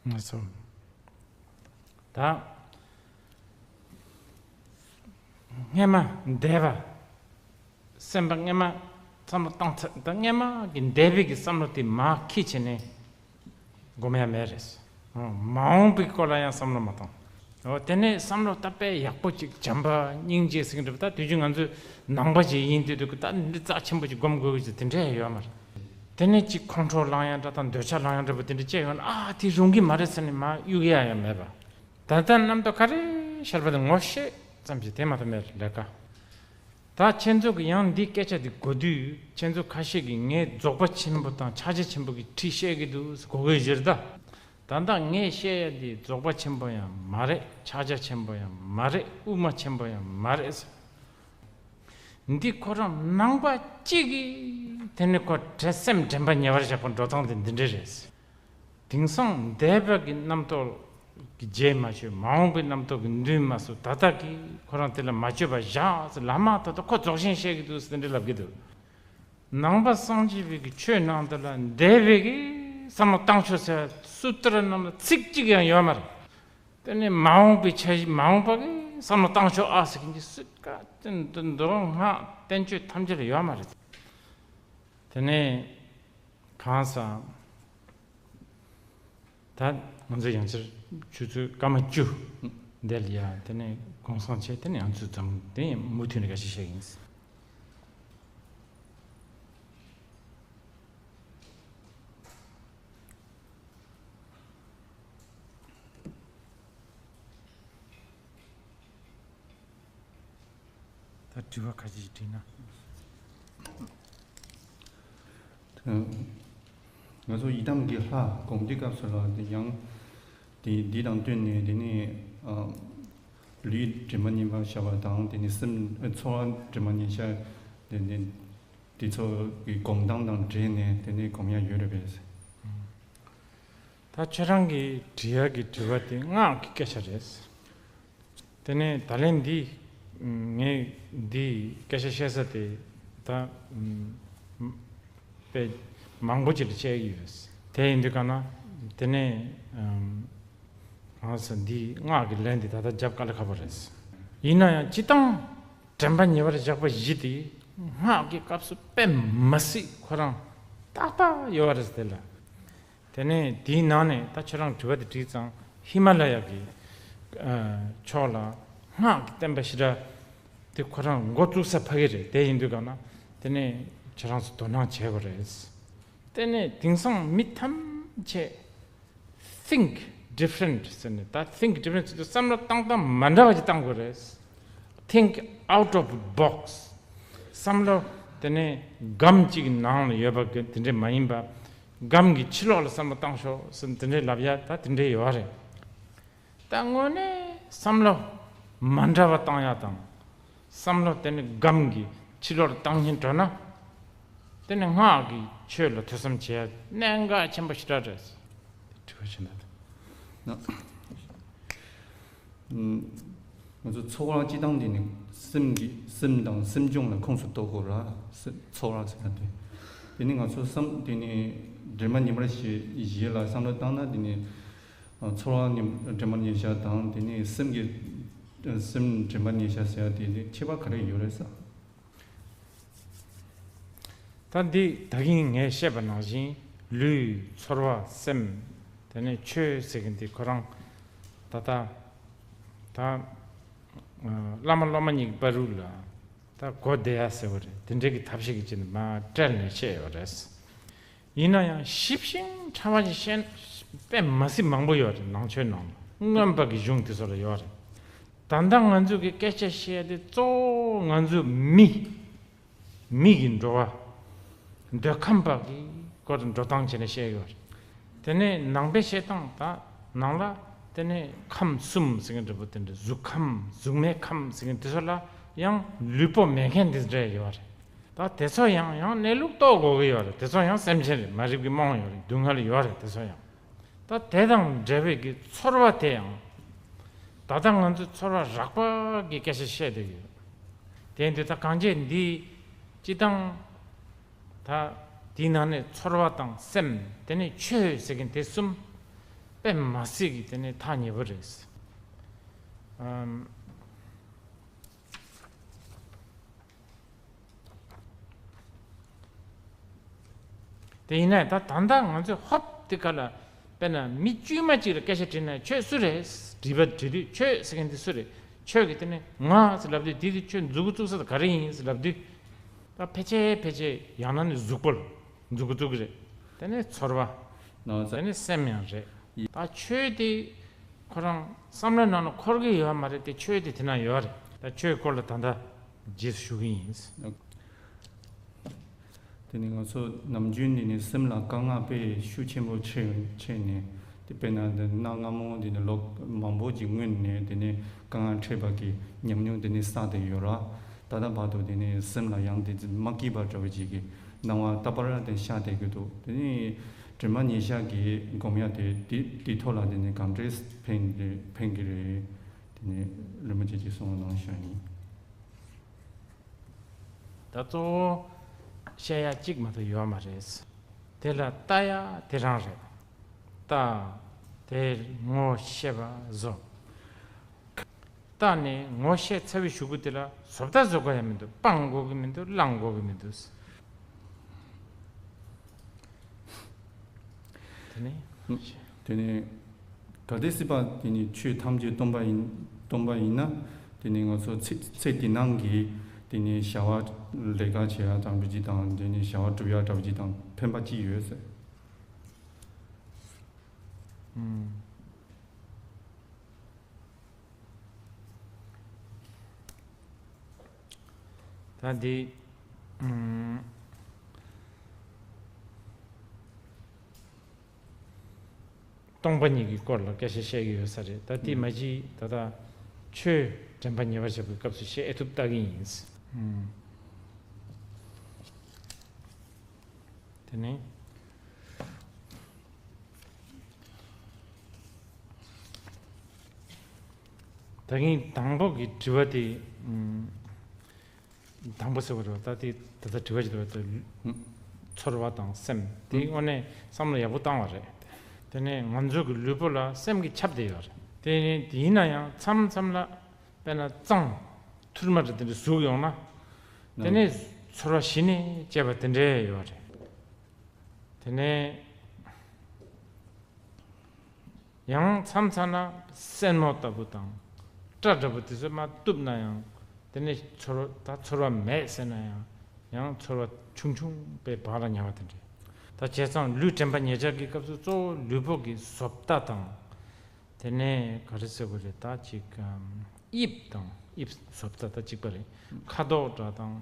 ང་ཚོ་ད་སྔས་མ་འདས་པ། སེམས་པ་སྔས་མ་བསམ་བློ་བཏང་ཚར། ད་སྔས་མ་གི་འདས་པའི་གི་བསམ་བློ་དེ་མར་འཁྱེར་བྱས་ནས་སྒོམ་ཡ་མེད་རེད། ཨོ། མ་འོངས་པའི་སྐོར་ལ་ཡང་བསམ་བློ་མ་བཏང་། ཨོ། དེ་ནས་བསམ་བློ་ད་དཔེ་ཡག་པོ་ཅིག་བྱམས་པ་སྙིང་རྗེ་ཟེར་གྱི་འདུག་ད་དུས་རྒྱུན་ང་ཚོས་ནང་པ་ཅིག་ཡིན་དུས་དུས་ད་འདི་རྩ་ཆེན་པོ་ཅིག་སྒོམ་དགོས་ཀྱི་དེ་འདྲ་ཡོད་མ་རེད། དེ་ནས་ཅིག་ཁོང་ཁྲོ་ལངས་ཡ་འདྲ་དང་འདོད་ཆགས་ལངས་ཡ་འདྲ་པོ་དེ་འདྲ་སྐྱེ་ཡོང་ན། ཨ་དེ་རུང་གི་མ་རེད་ཟེར་ནས་མར་གཡུག་ཡ་ཡང་མེད་པ། ད་ལྟ་རྣམ་རྟོག་ག་རེ་ཤར་བ་དེ་ངོ་ཤེས་ཙམ་ཞིག་དེ་མ་གཏོགས་མེད། ལས་ཀ། ད་ཁྱེད་ཚོ་གི་ཡང་འདི་སྐད་ཆ་འདི་གོ་དུས། ཁྱེད་ཚོ་ཁ་ཤས་ཀྱིས་ངས་རྫོགས་པ་ཆེན་པོ་དང་ཕྱག་རྒྱ་ཆེན་པོ་གི་ཁྲིད་བཤད་ཀྱི་འདུག་གོ་གི་ཡོད་ད། ད་ལྟ་ངས་བཤད་ཡ་འདི་རྫོགས་པ་ཆེན་པོ་ཡང་མ་རེད། ཕྱག་རྒྱ་ཆེན་པོ་ཡང་མ་རེད། དབུ་མ་ཆེན་པོ་ཡང་མ་རེད། འདི་ཁོ་རང་ནང་པ་གཅིག་གིས་དེ་ནི་ཁོ་དྲན། སེམས་དྲན་པ་ཉེ་བར་བཞག་པ་འགྲོ་སྟངས་དེ་འདི་འདྲ་རེད། དེང་སང་འདས་པ་གི་རྣམ་རྟོག་གི་རྗེས་མ་ཆོད། མ་འོངས་པའི་རྣམ་རྟོག་གི་མདུན་མ་སུ། ད་ལྟ་གི་ཁོ་རང་དེ་ལ་མ་བཅོས་པ་བཞག་ཟེར། ལམ་མ་ཐོག་ཏུ་ཁོ་རྫོགས་ཆེན་བཤད་ཀྱི་འདུག་ཟེར་འདི་ལབ་ཀྱི་འདུག་ནང་པ་སངས་རྒྱས་པའི་གི་ཆོས་ནང་དུ་ལ་འདས་པའི་གི་བསམ་བློ་བཏང་ཆོག་ཟེར་སུ་ཏྲ་ནང་ལ་ཚིག་གཅིག་ཡང་ཡོད་མ་རེད། དེ་ནས་མ་འོངས་པའི་ཆ་གཞི། མ་འོངས་པ་གི་བསམ་བློ་བཏང་ཆོག་ཨ་ཟེར་གྱི་འདི་སུ་ག་དེ་འདི་མདོ་སྔགས་བསྟན་བཅོས་ཐམས་ཅད་ལ་ཡོད་མ་རེད། དེ་ནས་གང་ཟག་ད་ང་ཚོ་ཡང་ཕྱིར་ཆུ་ཚོད་སྐར་མ་བཅུ་འདི་ལ་ཡ། དེ་ནས་གུང་སེང་བྱས། དེ་ནས་ང་ཚོ་འཛོམས། དེ་མུ་མཐུད་ནས་འགའ་ཤས་བཤད་ཡིན། ད་དྲི་བ་ཁ་ཅིག་དྲིས་ན། ང་ཚོ་ཡི་དམ་གྱི་ལྷ་སྒོམ་དུས་སྐབས་སུ་ལ་དེ་ཡང་དེ་འདི་དང་བསྟུན་ནས། དེ་ནས་ཨ་ལུས་དྲི་མ་མཉེས་པ་བྱ་བ་དང་། དེ་ནས་སེམས་ཚོར་བ་དྲི་མ་མཉེས་བྱ། དེ་ནས་དེ་ཚོ་གི་སྒོམ་སྟངས་དང་འབྲེལ་ནས་དེ་ནས་སྒོམ་ཡ་ཡོད་རེད་པས། ད་ཁྱེད་རང་གིས་དྲི་ཡ་གི་དྲི་བ་དེ་སྔགས་ཀྱི་སྐད་ཆ་རེད། དེ་ནས་ད་ལན་འདི་ ངས་འདི་སྐད་ཆ་བཤད་ས་དེ་ད་དཔེ་མང་པོ་ཅིག་ལ་བཤད་ཀྱི་ཡོད། དེ་ཡིན་དུས་ག་ན་དེ་ནས་ཨམ། ང་ཚོ་འདི་སྔགས་ཀྱི་ལན་འདི་ད་ལྟ་རྒྱབ་དཀའ་ལས་ཁག་པོ་རེད། ཡིན་ན་ཡང་སྤྱིར་བཏང་དྲན་པ་ཉེ་བར་བཞག་པ་བཞི་དེ་སྔགས་ཀྱི་སྐབས་སུ་དཔེ་མ་སྲིད་ཁོ་རང་ཏག་ཏག་ཡོད་རེད་དེ་ལ། དེ་ནས་དེའི་ནང་ནས་ད་ཁྱོད་རང་དྲི་བ་དེ་དྲིས་ཙང་ཧི་མ་ལ་ཡ་གི་ཕྱོགས་ལ་སྔགས་ཀྱི་བསྟན་པ་ཞེ་དྲག་དེ་ཁོ་རང་འགོ་བཙུགས་ས་ཕ་གི་རེད། དེ་ཡིན་དུས་ག་ན་དེ་ནས་ཁྱོད་རང་ཚོ་དོ་སྣང་བྱེད་དགོས་རེད། དེ་ནས་དེང་སང་མི་ཐམས་ཅད་think different ཟེར་ནས། ད་think different ཟེར་དུས་བསམ་བློ་བཏང་སྟངས་མ་འདྲ་བ་ཅིག་བཏང་དགོས་རེད། Think out of box. བསམ་བློ་དེ་ནས་སྒམ་གཅིག་གི་ནང་ལ་ཡོད་པ་གི་དེ་འདྲས་མ་ཡིན་པ། སྒམ་གྱི་ཕྱི་ལོགས་ལ་བསམ་བློ་བཏང་ཤོག་ཟེར་དེ་འདྲས་ལབ་ཡ་ད་དེ་འདྲས་ཡོད་རེད། ད་དངོས་གནས་བསམ་བློ་མ་འདྲ་བ་བཏང་ཡ་དང་། བསམ་བློ་དེ་ནི་སྒམ་གྱི་ཕྱི་ལོགས་ལ་བཏང་སྙིང་འདོད་ན། དེ་ནི་སྔགས་ཀྱི་ཆོས་ལ་ཐོས་བསམ་བྱེད་ཡ་གནད་འགག་ཆེན་པོ་ཞེ་དྲག་རེད། དྲི་བ་ཞིག་ན། ང་ཚོ་ཚོར་བ་སྤྱི་བཏང་འདི་ནི་སེམས་ཀྱི་སེམས་དང་སེམས་བྱུང་ལ་ཁོངས་སུ་གཏོགས་དགོས་ར། སེམས་ཚོར་བ་ཟེར་ན་དེ། དེ་ནི་ང་ཚོ་བསམ་དེ་ནི་དྲན་པ་ཉེ་བར་བཞི་བཞི་ལ་བསམ་བློ་བཏང་ན། དེ་ནི་ཚོར་བ་ཉེ་དྲན་པ་ཉེ་ཤ་དང་། དེ་ནི་སེམས་ཀྱི་སེམས་དྲན་པ་ཉེ་ཤ་ཟེར་ཡ་དེ་ནི་ཁྱད་པར་ག་རེ་ཡོད་རེད་ས། ད་འདི་ད་གིན་ངས་བཤད་པ་ནང་བཞིན་ལུས་ཚོར་བ་སེམས། དེ་ནས་ཆོས་ཟེར་གྱི་འདི་ཁོ་རང་ད་ལྟ་ད་བླ་མ་སློབ་མ་གཉིས་ཀྱི་བར་རུ་ལ་ད་གོ་བདེ་ཡ་ཟེར་བ་རེད། དེ་འདྲའི་གི་ཐབས་ཤེས་ཀྱི་ཅི་ནས་མ་སྤྲད་ནས་བཤད་ཡོད་རེད། ཡིན་ན་ཡང་ཞིབ་ཞིང་ཕྲ་བ་ཞིག་བཤད་དཔེ་མ་སྲིད་མང་པོ་ཡོད་རེད། ནང་ཆོས་ནང་ལ་མངོན་པ་གི་གཞུང་དེ་ཚོ་ལ་ཡོད་རེད། ད་ལྟ་ང་ཚོ་གི་སྐད་ཆ་བཤད་དེ་གཙོ་བོ་ང་ཚོ་མི་མི་གི་འགྲོ་བ་འདོད་ཁམས་པ་གི་སྐོར་འགྲོ་སྟངས་བྱས་ནས་བཤད་ཡོད་རེད། དེ་ནས་ནང་པའི་བཤད་སྟངས་ད་ནང་ལ་དེ་ནས་ཁམས་གསུམ་ཟེར་མཁན་འདྲ་པོ་དེ་འདྲ། གཟུགས་ཁམས་གཟུགས་མེད་ཁམས་ཟེར་མཁན་དེ་ཚོ་ལ་ཡང་ལུས་པོ་མེད་མཁན་དེ་འདྲ་ཡོད་རེད། ད་དེ་ཚོ་ཡང་ཡང་གནས་ལུགས་རྟོགས་དགོས་ཀྱི་ཡོད་རེད། དེ་ཚོ་ཡང་སེམས་ཅན་རེད། མ་རིག་པའི་རྨོངས་ཡོད་རེད། སྡུག་བསྔལ་ཡོད་རེད། དེ་ཚོ་ཡང་། ད་དེ་དང་འབྲེལ་བའི་གི་ཚོར་བ་དེ་ཡང་། ད་ལྟ་ང་ཚོས་ཚོར་བ་རགས་པ་གི་སྐད་ཆ་བཤད་བསྡད་ཀྱི་ཡོད། དེ་འདི་ད་གང་བྱས་འདི་སྤྱི་བཏང་ད་དེའི་ནང་ནས་ཚོར་བ་དང་སེམས། དེ་ནས་ཆོས་ཟེར་མཁན་དེ་གསུམ་དཔེ་མ་སྲིད་ཀྱི་དེ་ནས་ཐག་ཉེ་པོ་རེད། ཨམ། དེ་ཡིན་ན་ད་ད་ལྟ་ང་ཚོས་ཧོབ་དེ་ག་ལ། དཔེར་ན་མི་དཀྱུས་མ་གཅིག་ལ་སྐད་ཆ་དྲིས་ན་ཁྱོད་སུ་རེད། དྲི་བ་དྲི་དུས་ཁྱོད་ཟེར་མཁན་དེ་སུ་རེད། ཁྱོད་ཀྱིས་དེ་ནས་ང་ཟེར་ལབ་དུས། དེ་དུས་ཁྱོད་མཛུབ་གུ་བཙུགས་ས་དེ་ག་རེ་ཡིན་ཟེར་ལབ་དུས། ད་ཕལ་ཆེར་ཕལ་ཆེར་ཡང་ན་ནི་གཟུགས་པོ་ལ་མཛུབ་གུ་བཙུགས་ཀྱི་རེད། དེ་ནས་ཚོར་བ། ནང་ཚ། དེ་ནས་སེམས་ཡང་རེད། ད་ཆོས་དེ་ཁོ་རང་བསམ་བློའི་ནང་ལ་འཁོར་གྱི་ཡོད་མ་རེད་དེ། ཆོས་དེ་དེ་ན་ཡོད་རེད། ད་ཆོས་སྐོར་ལ་ད་ལྟ་རྗེས་སུ་ཞུ་གི་ཡིན། དེ་ནི་ང་ཚོ་ནམ་རྒྱུན་འདི་ནི་སེམས་ལ་དཀའ་ངལ་དཔེ་ཤུགས་ཆེན་པོ་ཆེ་ཆེ་ནས། དེ་དཔེར་ན་འདི་གནའ་སྔ་མོ་འདི་ནི་ལོ་མང་པོ་ཅིག་སྔོན་ནས་དེ་ནི་དཀའ་ངལ་འཕྲད་པ་གི་ཉམས་མྱོང་དེ་ནི་བསགས་ཏེ་ཡོད་ར། ད་ལྟ་བར་དུ་དེ་ནི་སེམས་ལ་ཡང་དེ་མ་སྐྱིད་པ་འདྲ་བོ་ཅིག་གི་སྣང་བ་རྟག་པར་དེ་ཤར་བསྡད་ཀྱི་འདུག་དེ་ནི་དྲི་མ་ཉེ་ཤ་གི་སྒོམ་ཡ་དེ་དེ་དེ་ཐོག་ལ་དེ་ནི་གང་འདྲས་ཕན་རེད་ཕན་གྱི་རེད། དེ་ནི་རིན་པོ་ཆེ་གཅིག་གསུང་རོགས་གནང་ཞུ་ཡ་ཡིན། ད་གཙོ་བོ་བཤད་ཡ་གཅིག་མ་གཏོགས་ཡོད་མ་རེད། དེ་ལ་ལྟ་ཡ་དེ་རང་རེད། ལྟ། དེར་ངོ་ཤེས་པ་བཟོ། ལྟ་ནས་ངོ་ཤེས་ཚར་བའི་གཞུག་གུ་དེ་ལ་བཟོ་ལྟ་བཟོ་དགོས་ཡ་མི་འདུག་སྤང་དགོས་ཀྱི་མི་འདུག་བླང་དགོས་ཀྱི་མི་འདུག་དེ་ནས། དེ་ནས་གལ་ཏེ་སྲིད་པ་དེ་ནི་ཆོས་ཐམས་ཅད་སྟོང་པ་ཡིན་སྟོང་པ་ཡིན་ན། དེ་ནི་ང་ཚོ་ཚེ་ཚེ་འདི་ནང་གི་དེ་ནི་བྱ་བ་ལས་ཀ་བྱེད་ཡ་འདྲ་བོ་ཅིག་དང་། དེ་ནི་བྱ་བ་སྒྲུབ་ཡ་འདྲ་བོ་ཅིག་དང་ཕན་པ་ཅི་ཡོད་ཟེར། ཨུམ། ད་འདི། ཨུམ། སྟོང་པ་ཉིད་ཀྱི་སྐོར་ལ་སྐད་ཆ་བཤད་ཀྱི་ཡོད་ས་རེད། ད་དེ་མ་གཞི་ད་ལྟ་ཆོས་དྲན་པ་ཉེ་བར་བཞག་པའི་སྐབས་སུ་བཤད་ཨེ་ཐུབ་ལྟ་གི་ཡིན། ཨུམ། དེ་ནས། ད་གིན་དང་པོ་གི་དྲི་བ་དེ། ཨམ། དང་པོ་ཟེར་བ་རེད་བ། ད་དེ་ད་ལྟ་དྲི་བ་ཞིག་འདུག་བ། ད་ཚོར་བ་དང་སེམས་དེ་དངོས་གནས་བསམ་བློ་ཡག་པོ་བཏང་བ་རེད། དེ་ནས་ང་ཚོ་གི་ལུས་པོ་ལ་སེམས་ཀྱིས་ཁྱབ་བསྡད་ཡོད་རེད། དེ་ནས་ཡིན་ན་ཡང་མཚམས་མཚམས་ལ་དཔེར་ན་གཙང་ཐུར་མ་རེ་དེ་འདྲ་ཟུག་ཡོང་ན། དེ་ནས་ཚོར་བ་གཞི་ནས་སྐྱེ་བ་དེ་འདྲ་ཡོད་རེད། དེ་ནས་ཡང་མཚམས་མཚམས་ན་སེན་མོ་ལྟ་བུ་དང་སྐྲ་འདྲ་བོ་དེ་ཚོ་མར་གཏུབ་ན་ཡང་། དེ་ནས་ཚོར་བ་ད་ཚོར་བ་མེད་ཟེར་ན་ཡང་། ཡང་ཚོར་བ་ཆུང་ཆུང་པའི་བག་ལ་ཉལ་བ་དེ་འདྲ། ད་བྱས་ཙང་ལུས་དྲན་པ་ཉེར་བཞག་གི་སྐབས་སུ་གཙོ་བོ་ལུས་པོ་གི་བཟོ་ལྟ་དང་། དེ་ནས་ག་རེ་ཟེར་དགོས་རེད། ད་ཅིག་ཨམ། དབྱིབས་དང་དབྱིབས་བཟོ་ལྟ་ད་གཅིག་པ་རེད། ཁ་དོག་འདྲ་དང་།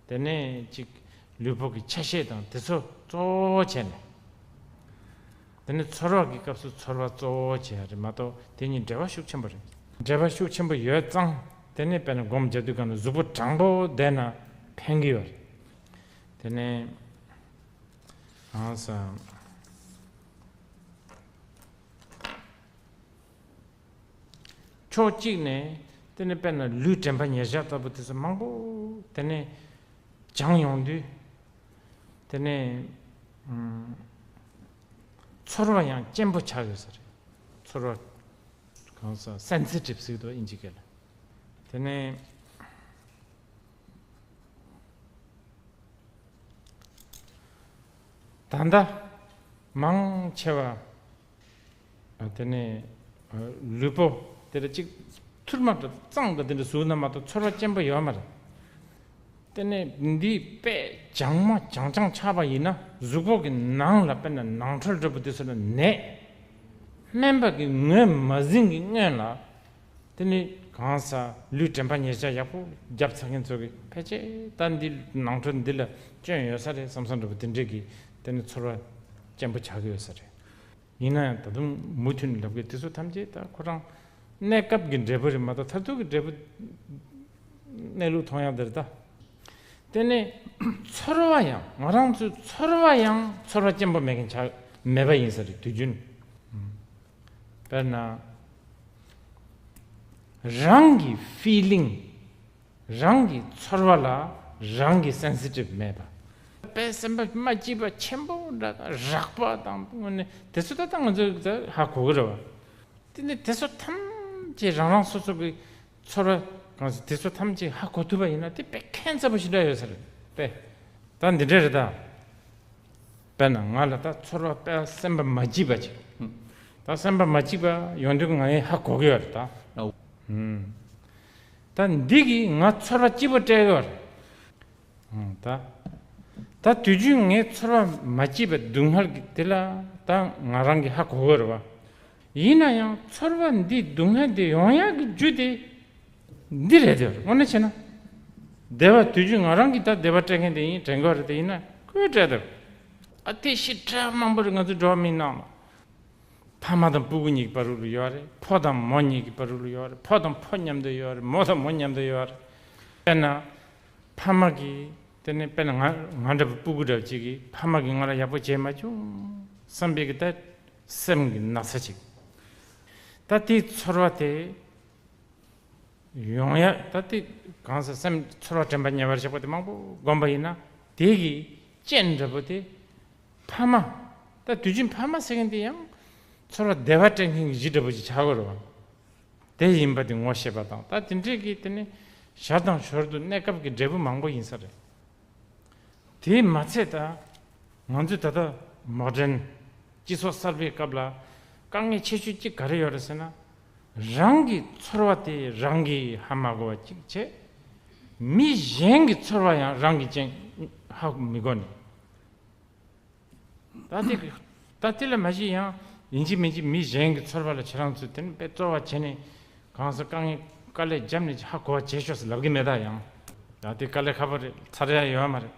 དེ་ནས་ཅིག་ལུས་པོ་གི་ཆ་ཤས་དང་དེ་ཚོ་གཙོ་བོ་བྱས་ནས། དེ་ནས་ཚོར་བ་གི་སྐབས་སུ་ཚོར་བ་གཙོ་བོ་བྱས་རེད་མ་གཏོགས། དེ་གཉིས་འབྲེལ་བ་ཤུགས་ཆེན་པོ་རེད། འབྲེལ་བ་ཤུགས་ཆེན་པོ་ཡོད་ཙང་། དེ་ནས་དཔེར་ན་སྒོམ་རྒྱག་དུས་སྒང་ལ་གཟུགས་པོ་དྲང་པོ་བསྡད་ན་ཕན་གི་ཡོད་རེད། དེ་ནས་གང་ཟག་ཕྱོགས་གཅིག་ནས་དེ་ནས་དཔེར་ན་ལུས་དྲན་པ་ཉེར་བཞག་ལྟ་བུ་དེ་ཚོ་མང་པོ་དེ་ནས་སྦྱངས་ཡོང་དུས། དེ་ནས་ཨམ། ཚོར་བ་ཡང་སྐྱེན་པོ་ཆགས་ཡོད་ས་རེད། ཚོར་བ་གང་ཟག་སེན་སི་ཊིབ་ཟེར་གི་འདུག་ཨིན་ཇི་སྐད་ལ། དེ་ནས། ད་ལྟ་མང་ཆེ་བ། དེ་ནས་ལུས་པོ་དེ་ལ་གཅིག་ཐུར་མ་འདྲ་གཙང་འདྲ་དེ་འདྲ་ཟུག་ན་མ་གཏོགས་ཚོར་བ་སྐྱེན་པོ་ཡོད་མ་རེད། དེ་ནས་འདི་དཔེ་སྦྱངས་མ་སྦྱངས་སྦྱངས་ཆགས་པ་ཡིན་ན་གཟུགས་པོ་གི་ནང་ལ་དཔེར་ན་ནང་ཁྲོལ་འདྲ་པོ་དེ་ཚོ་ལ་ནད། སྨན་པ་གི་ངོས་མ་ཟིན་གི་སྔོན་ལ། དེ་ནི་གང་ཟག་ལུས་དྲན་པ་ཉེར་བཞག་ཡག་པོ་རྒྱབ་ཚར་མཁན་ཚོ་གིས་ཕལ་ཆེར་ད་འདི་ནང་ཁྲོལ་འདི་ལ་སྐྱོན་ཡོད་ས་རེད་བསམ་བསམ་འདྲ་པོ་དེ་འདྲས་ཀྱི་དེ་ནི་ཚོར་བ་སྐྱེན་པོ་ཆགས་ཀྱི་ཡོད་ས་རེད། ཡིན་ན་ཡང་ད་དུང་མུ་མཐུད་ནས་ལབ་གི། དེ་ཚོ་ཐམས་ཅད་ད་ཁོ་རང་གནས་སྐབས་ཀྱི་འབྲས་བུ་རེད་མ་གཏོགས་མཐར་ཐུག་གི་འབྲས་བུ་གནས་ལུགས་མཐོང་ཡག་དེ་རེད་ད། དེ་ནས་ཚོར་བ་ཡང་ང་རང་ཚོའི་ཚོར་བ་ཡང་ཚོར་བ་སྐྱེན་པོ་མེད་མཁན་ཆགས་མེད་པ་ཡིན་ས་རེད་དུས་རྒྱུན། དཔེར་ན། རང་གི་ཕི་ལིང་། རང་གི་ཚོར་བ་ལ་རང་གི་སེན་སི་ཊིབ་མེད་པ། དཔེ་སེམས་པ་མ་སྐྱིད་པ་ཆེན་པོ་འདྲ་དང་རགས་པ་དང་དངོས་གནས་དེ་ཚོ་ད་ལྟ་ང་ཚོས་ད་ཧ་གོ་གི་རེད་བ། དེ་ནས་དེ་ཚོ་ཐམས་ཅད་རང་རང་སོ་སོ་གི་ཚོར་བ་གང་ཟེར་དེ་ཚོ་ཐམས་ཅད་ཧ་གོ་ཐུབ་པ་ཡིན་ན་དེ་དཔེ་ཁྱད་མཚར་པོ་ཞིག་འདྲ་ཡོད་ས་རེད་དཔེ། ད་འདི་འདྲ་རེད་ད། དཔེར་ན་ང་ལ་ད་ཚོར་བ་དཔེ་སེམས་པ་མ་སྐྱིད་པ་ཅིག་ད་སེམས་པ་མ་སྐྱིད་པ་ཡོང་དུས་ང་ཡང་ཧ་གོ་གི་ཡོད་རེད་ད། ཨོ། ཧུམ། ད་འདི་གིས་ང་ཚོར་བ་སྐྱིད་པོ་སྤྲད་ཡོད་རེད། ཧུམ། ད། ད་དུས་རྒྱུན་ངའི་ཚོར་བ་མ་སྐྱིད་པ་སྡུག་བསྔལ་གྱི་དེ་ལ་ད་ང་རང་གིས་ཧ་གོ་གི་རེད་བ། ཡིན་ན་ཡང་ཚོར་བ་འདི་སྡུག་བསྔལ་འདི་ཡོང་ཡག་གི་རྒྱུ་དེ་འདི་རེད་དེ། དངོས་གནས་བྱས་ན། བདེ་བ་དུས་རྒྱུན་ང་རང་གིས་ད་བདེ་བ་སྤྲད་མཁན་དེ་ཡིན་དྲན་གྱི་ཡོད་རེད་དེ། ཡིན་ན་ཁོས་སྤྲད་དེ། ཨ་དེ་ཞེ་དྲག་མང་པོ་རེད་ང་ཚོ་འགྲོ་བ་མིའི་ནང་ལ། ཕ་མ་དང་སྤུ་གུ་གཉིས་ཀྱི་བར་དུ་ལ་ཡོད་རེད། ཕོ་དང་མོ་གཉིས་ཀྱི་བར་དུ་ལ་ཡོད་རེད། ཕོ་དང་ཕོ་མཉམ་དུ་ཡོད་རེད། མོ་དང་མོ་མཉམ་དུ་ཡོད་རེད། དཔེར་ན། ཕ་མ་གིས་དེ་ནས་དཔེར་ན་ང་ང་འདྲ་བའི་སྤུ་གུ་འདྲ་བ་ཅིག་གིས་ཕ་མ་གིས་ང་ལ་ཡག་པོ་བྱས་མ་བྱུང་བསམ་པའི་གི་ད་སེམས་ཀྱི་ན་ཚ་ཅིག་ད་དེའི་ཚོར་བ་དེ་ཡོང་ཡ་ད་དེ་གང་ཟག་སེམས་ཚོར་བ་དྲན་པ་ཉེ་བར་བཞག་པ་དེ་མང་པོ་བསྒོམས་པ་ཡིན་ན་དེ་གི་རྐྱེན་འདྲ་པོ་དེ་ཕ་མ། ད་དུས་རྒྱུན་ཕ་མ་ཟེར་མཁན་དེ་ཡང་ཚོར་བ་བདེ་བ་སྤྲད་མཁན་གྱི་གཞི་འདྲ་པོ་ཅིག་ཆགས་ཀྱི་རེད་བ། དེ་ཡིན་པ་དེ་ངོ་ཤེས་པ་དང་ད་དེ་འདྲས་ཀྱི་དེ་ནི་ཞར་དང་ཞོར་དུ་གནས་སྐབས་ཀྱི་འབྲས་བུ་མང་པོ་ཡིན་ས་རེད། དེས་མ་ཚད་ད་ང་ཚོས་ད་ལྟ་མོ་ཌན་སྤྱི་ཚོགས་གསར་པའི་སྐབས་ལ་དཀའ་ངལ་ཆེ་ཤོས་གཅིག་ག་རེ་ཡོད་རེད་ཟེར་ན། རང་གི་ཚོར་བ་དེ་རང་གིས་ཧ་མ་གོ་བ་གཅིག་བྱས། མི་གཞན་གྱི་ཚོར་བ་ཡང་རང་གིས་ཅང་ཧ་མི་གོ་ནས། ད་དེ་ད་དེ་ལ་མ་གཞི་ཡང་ཡིན་གཅིག་མིན་གཅིག་མི་གཞན་གྱི་ཚོར་བ་ལ་ཁྱེད་རང་ཚོས་དེ་ནི་དཔེ་གཙོ་བ་བྱས་ནས་གང་ཟག་དཀའ་ངལ་དཀའ་ལས་བརྒྱབ་ནས་ཧ་གོ་བ་བྱེད་ཤོག་ཟེར་ལབ་ཀྱི་མེད་ད། ཡང་ད་དེ་དཀའ་ལས་ཁག་པོ་རེད། ཚར་ཡ་ཡོད་མ་རེད།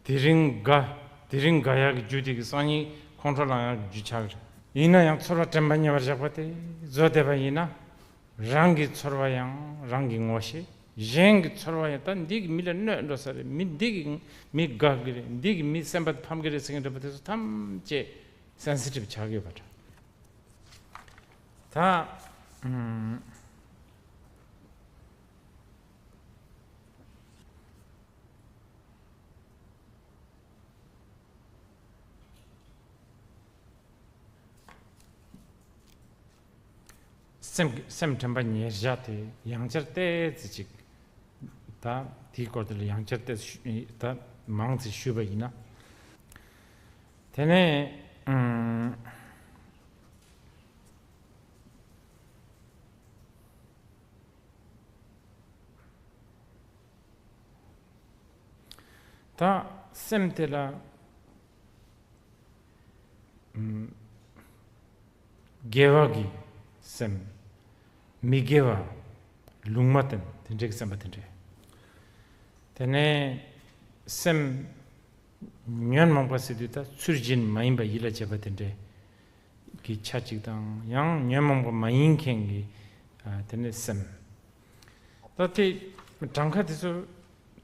དེ་རིང་དགའ་དེ་རིང་དགའ་ཡག་གི་རྒྱུ་དེ་གི་སང་ཉིན་ཁོང་ཁྲོ་ལངས་ཡག་གི་རྒྱུ་ཆགས་རེད། ཡིན་ན་ཡང་ཚོར་བ་དྲན་པ་ཉེ་བར་བཞག་པ་དེ་བཟོ་བསྡད་པ་ཡིན་ན། རང་གི་ཚོར་བ་ཡང་རང་གིས་ངོ་ཤེས། གཞན་གྱི་ཚོར་བ་ཡང་ད་འདི་གི་མི་ལ་གནོད་འགྲོ་ས་རེད། མི་འདི་གི་མི་དགའ་གི་རེད། འདི་གི་མི་སེམས་པ་ཕམ་གི་རེད་ཟེར་མཁན་འདྲ་པོ་དེ་ཚོ་ཐམས་ཅད་སེན་སི་ཊིབ་ཆགས་ཡོད་པ་འདྲ། ད་ཨུམ། སེམས་སེམས་དྲན་པ་ཉེར་བཞག་དེ་ཡང་བསྐྱར་ཏོག་ཙམ་ཅིག་ད་དེའི་སྐོར་དེ་ལ་ཡང་བསྐྱར་ཏོག་ཙམ་ཞུ་ད་མང་ཙམ་ཞུས་པ་ཡིན་ན། དེ་ནས་ཨམ། ད་སེམས་དེ་ལ་ཨམ། དགེ་བ་གི་སེམས། མི་དགེ་བ། ལུང་མ་བསྟན་དེ་འདྲའི་སེམས་པ་དེ་འདྲས། དེ་ནས་སེམས་ཉོན་མོངས་པ་ཟེར་དུས་ད་ཚུལ་བཞིན་མ་ཡིན་པ་ཡིད་ལ་བྱེད་པ་དེ་འདྲས་ཀྱི་ཆ་གཅིག་དང་། ཡང་ཉོན་མོངས་པ་མ་ཡིན་མཁན་གྱི་ཨ་དེ་ནས་སེམས། ད་དེ་གྲངས་ཀ་དེ་ཚོ་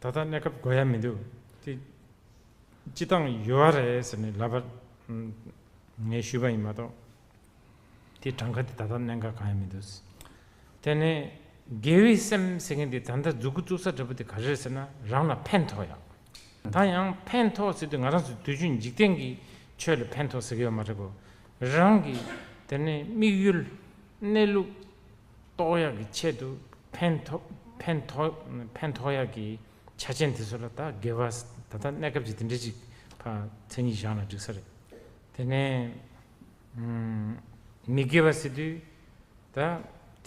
ད་ལྟ་གནས་སྐབས་དགོས་ཡ་མི་འདུག་དེ་སྤྱི་བཏང་ཡོད་རེད་ཟེར་ནས་ལབ་པ་ངས་ཞུས་པ་ཡིན་མ་གཏོགས། དེ་གྲངས་ཀ་དེ་ད་ལྟ་གནད་འགག་གང་ཡང་མི་འདུག་དེ་ནས་དགེ་བའི་སེམས་ཟེར་མཁན་དེ་ད་ལྟ་མཛུབ་གུ་བཙུགས་ས་འདྲ་པོ་དེ་ག་རེ་རེད་ཟེར་ན། རང་ལ་ཕན་ཐོགས་ཡག་ད་ཡང་ཕན་ཐོགས་ཟེར་དུས་ང་རང་ཚོ་དུས་རྒྱུན་འཇིག་རྟེན་གྱི་ཆོས་ལ་ཕན་ཐོགས་ཟེར་གྱི་ཡོད་མ་རེད་གོ། རང་གི་དེ་ནས་དམིགས་ཡུལ་གནས་ལུགས་རྟོགས་ཡག་གི་ཆེད་དུ་ཕན་ཐོགས་ཕན་ཐོགས་ཕན་ཐོགས་ཡག་གི་ཆ་རྐྱེན་དེ་ཚོ་ལ་ད་དགེ་བ་ད་ལྟ་གནས་སྐབས་ཀྱི་དེ་འདྲ་ཅིག་ཕར་མཚན་ཉིད་བཞག་ན་འགྲིག་ས་རེད། དེ་ནས་ཨམ། མི་དགེ་བ་ཟེར་དུས་ད་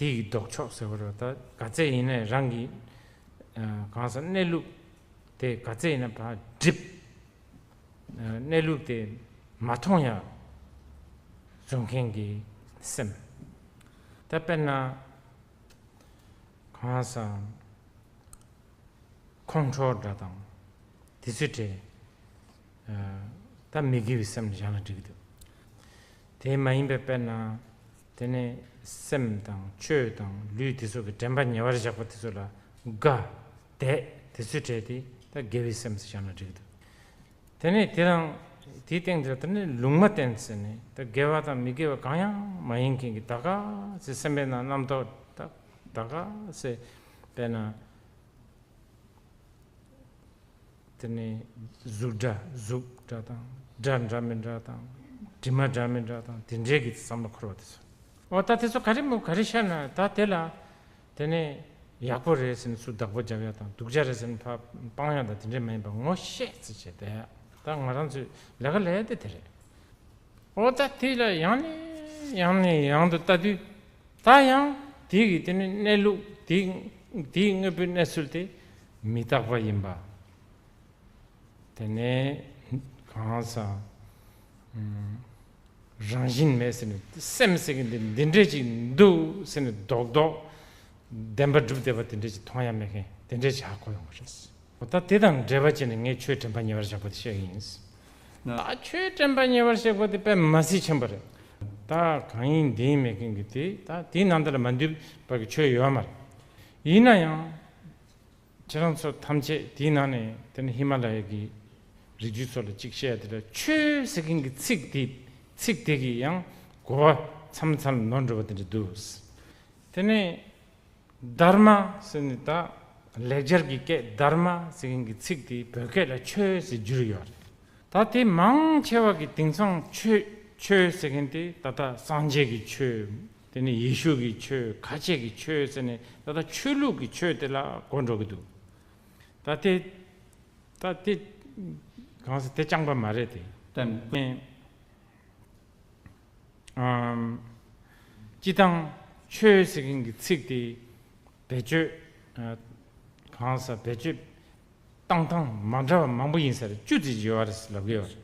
དེ་ཡི་ལྡོག་ཕྱོགས་ཟེར་བ་རེད། ད་ག་ཚད་ཡིན་ནའི་རང་གི་ཨ་གང་ཟག་གནས་ལུགས་དེ་ག་ཚད་ཡིན་ན་ཕར་སྒྲིབ། ཨ་གནས་ལུགས་དེ་མ་མཐོང་ཡ་བཟོ་མཁན་གྱི་སེམས། ད་དཔེར་ན་གང་ཟག་ཁོང་ཁྲོ་འདྲ་དང་དེ་ཚོའི་གྲས། ཨ་ད་མི་དགེ་བའི་སེམས་ལ་བཞག་ན་འགྲིག་གི་འདུག་དེ་མ་ཡིན་པའི་དཔེར་ན། དེ་ནས་སེམས་དང་ཆོས་དང་ལུས་དེ་ཚོ་གི་དྲན་པ་ཉེ་བར་བཞག་པ་དེ་ཚོ་ལ་དགའ་དད་དེ་ཚོའི་གྲས་དེ་ད་དགེ་བའི་སེམས་སུ་བཞག་ན་འགྲིག་གི་འདུག་དེ་ནས་དེ་དང་དེའི་སྟེང་དུ་དེ་ནས་ལུང་མ་བསྟན་ཟེར་ནས། ད་དགེ་བ་དང་མི་དགེ་བ་གང་ཡང་མ་ཡིན་མཁན་གྱི་ད་ག་ཚེ་སེམས་པའི་ནང་རྣམ་རྟོག་ད་ད་ག་ཚེ་དཔེར་ན། དེ་ནས་གཟུགས་སྒྲ་གཟུགས་སྒྲ་དང་སྒྲ་འདྲ་མི་འདྲ་དང་དྲི་མ་འདྲ་མི་འདྲ་དང་དེ་འདྲའི་གི་བསམ་བློ་འཁོར་བ་དེ་ཚོ། འོ་ད་དེ་ཚོ་ག་རེ་མོ་ག་རེ་ཤར་ན་ད་དེ་ལ་དེ་ནས་ཡག་པོ་རེད་ཟེར་ནས་སུ་བདག་པོ་རྒྱབ་ཡ་དང་སྡུག་ཅག་རེད་ཟེར་ནས་ཕར་སྤང་ཡ་དང་དེ་འདྲ་མ་ཡིན་པ་ངོ་ཤེས་ཚེ་བྱས་ཏེ་ད་ང་རང་ཚོའི་ལས་ཀ་ལས་དེ་དེ་རེད། འོ་ད་དེ་ལ་ཡང་ནས་ཡང་ནས་ཡང་དུ་ལྟ་དུས། ད་ཡང་དེ་གི་དེ་ནི་གནས་ལུགས་དེ་དེའི་དངོས་པོའི་གནས་ཚུལ་དེ་མི་རྟག་པ་ཡིན་པ། དེ་ནས་གང་ཟག་ཨམ་རང་བཞིན་མེད་ཟེར་ནས་སེམས་ཟེར་གི་འདི་འདི་འདྲས་ཅིག་འདུག་ཟེར་ནས་རྡོག་རྡོག་བདེན་པ་གྲུབ་བསྡད་པ་དེ་འདྲས་ཅིག་མཐོང་ཡ་མེད་མཁན་དེ་འདྲས་ཅིག་ཧ་གོ་ཡོང་གི་རེད། འོ་ད་དེ་དང་འབྲེལ་བ་བྱས་ནས་ངས་ཆོས་དྲན་པ་ཉེ་བར་བཞག་པ་དེ་བཤད་གི་ཡིན། ད་ཆོས་དྲན་པ་ཉེ་བར་བཞག་པ་དེ་དཔེ་མ་སྲིད་ཆེན་པོ་རེད། ད་གང་ཡིན་འདི་ཡིན་མེད་མཁན་གྱི་དེ་ད་དེའི་ནང་དེ་ལ་མ་འདུས་པ་གི་ཆོས་ཡོད་མ་རེད། ཡིན་ན་ཡང་། ཁྱེད་རང་ཚོ་ཐམས་ཅད་དེའི་ནང་ནས་དེ་ནི་ཧི་མ་ལ་ཡ་གི་རི་རྒྱུད་ཚོ་ལ་གཅིག་བཤད་ཡ་དེ་ལ་ཆོས་ཟེར་མཁན་གྱི་ཚིག་དེ་ཚིག་དེ་གི་ཡང་གོ་བ་མཚམས་མཚམས་ནོར་འགྲོ་བ་དེ་འདྲ་འདུག་དེ་ནས་དྷརྨ་ཟེར་ནས་ད་ལེགས་སྦྱར་གྱི་སྐད་དྷརྨ་ཟེར་མཁན་གྱི་ཚིག་དེ་བོད་སྐད་ལ་ཆོས་ཟེར་བསྒྱུར་ཡོད་རེད། ད་དེ་མང་ཆེ་བ་གི་དེང་སང་ཆོས་ཆོས་ཟེར་མཁན་དེ་ད་ལྟ་སངས་རྒྱས་ཀྱི་ཆོས། དེ་ནས་ཡེ་ཤུ་གི་ཆོས། ཁ་ཆེ་གི་ཆོས་ཟེར་ནས་ད་ལྟ་ཆོས་ལུགས་ཀྱི་ཆོས་དེ་ལ་གོ་འགྲོ་གི་འདུག་ད་དེ་ད་དེ་གང་ཟེར་དེ་རྐྱང་པ་མ་རེད་དེ། ད་ཨམ་སྤྱི་བཏང་ཆོས་ཟེར་མཁན་གྱི་ཚིག་དེ་བེད་སྤྱོད་ཨ་གང་ཟེར་བེད་སྤྱོད་བཏང་སྟངས་མ་འདྲ་བ་མང་པོ་ཡིན་ས་རེད། བཅུ་ཙམ་ཡོད་རེད་ལབ་གི་ཡོད་རེད།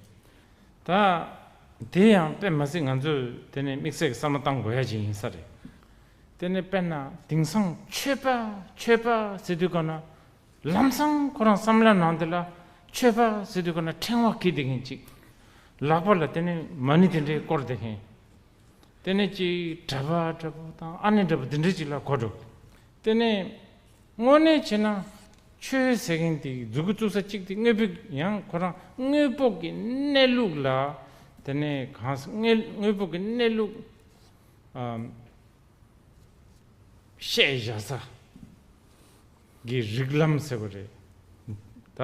ད་དེ་ཡང་དཔེ་མ་སྲིད་ང་ཚོས་དེ་ནས་དམིགས་བསལ་གྱི་བསམ་བློ་བཏང་དགོས་ཡ་ཅིག་ཡིན་ས་རེད། དེ་ནས་དཔེར་ན་དེང་སང་ཆོས་པ་ཆོས་པ་ཟེར་དུས་ག་ན་ལམ་སང་ཁོ་རང་བསམ་བློ་ནང་དེ་ལ་ཆོས་པ་ཟེར་དུས་ག་ན་ཕྲེང་བ་འཁྱེར་བསྡད་མཁན་ཅིག་ལག་པ་ལ་དེ་ནས་མ་ཎི་དེ་འདྲའི་བསྐོར་བསྡད་མཁན། དེ་ནས་ཅིག་གྲྭ་པ་འདྲ་པོ་དང་ཨ་ནེ་འདྲ་པོ་དེ་འདྲ་ཅིག་ལ་གོ་འགྲོ། དེ་ནས་དངོས་གནས་བྱས་ན་ཆོས་ཟེར་མཁན་དེ་མཛུབ་གུ་བཙུགས་ས་གཅིག་དེ་དངོས་པོའི་ཡང་ཁོ་རང་དངོས་པོ་གི་གནས་ལུགས་ལ་དེ་ནས་གང་ཟག་དངོས་དངོས་པོ་གི་གནས་ལུགས་ཨམ་བཤད་བཞག་ས་གི་རིགས་ལམ་ཟེར་བ་རེད། ད་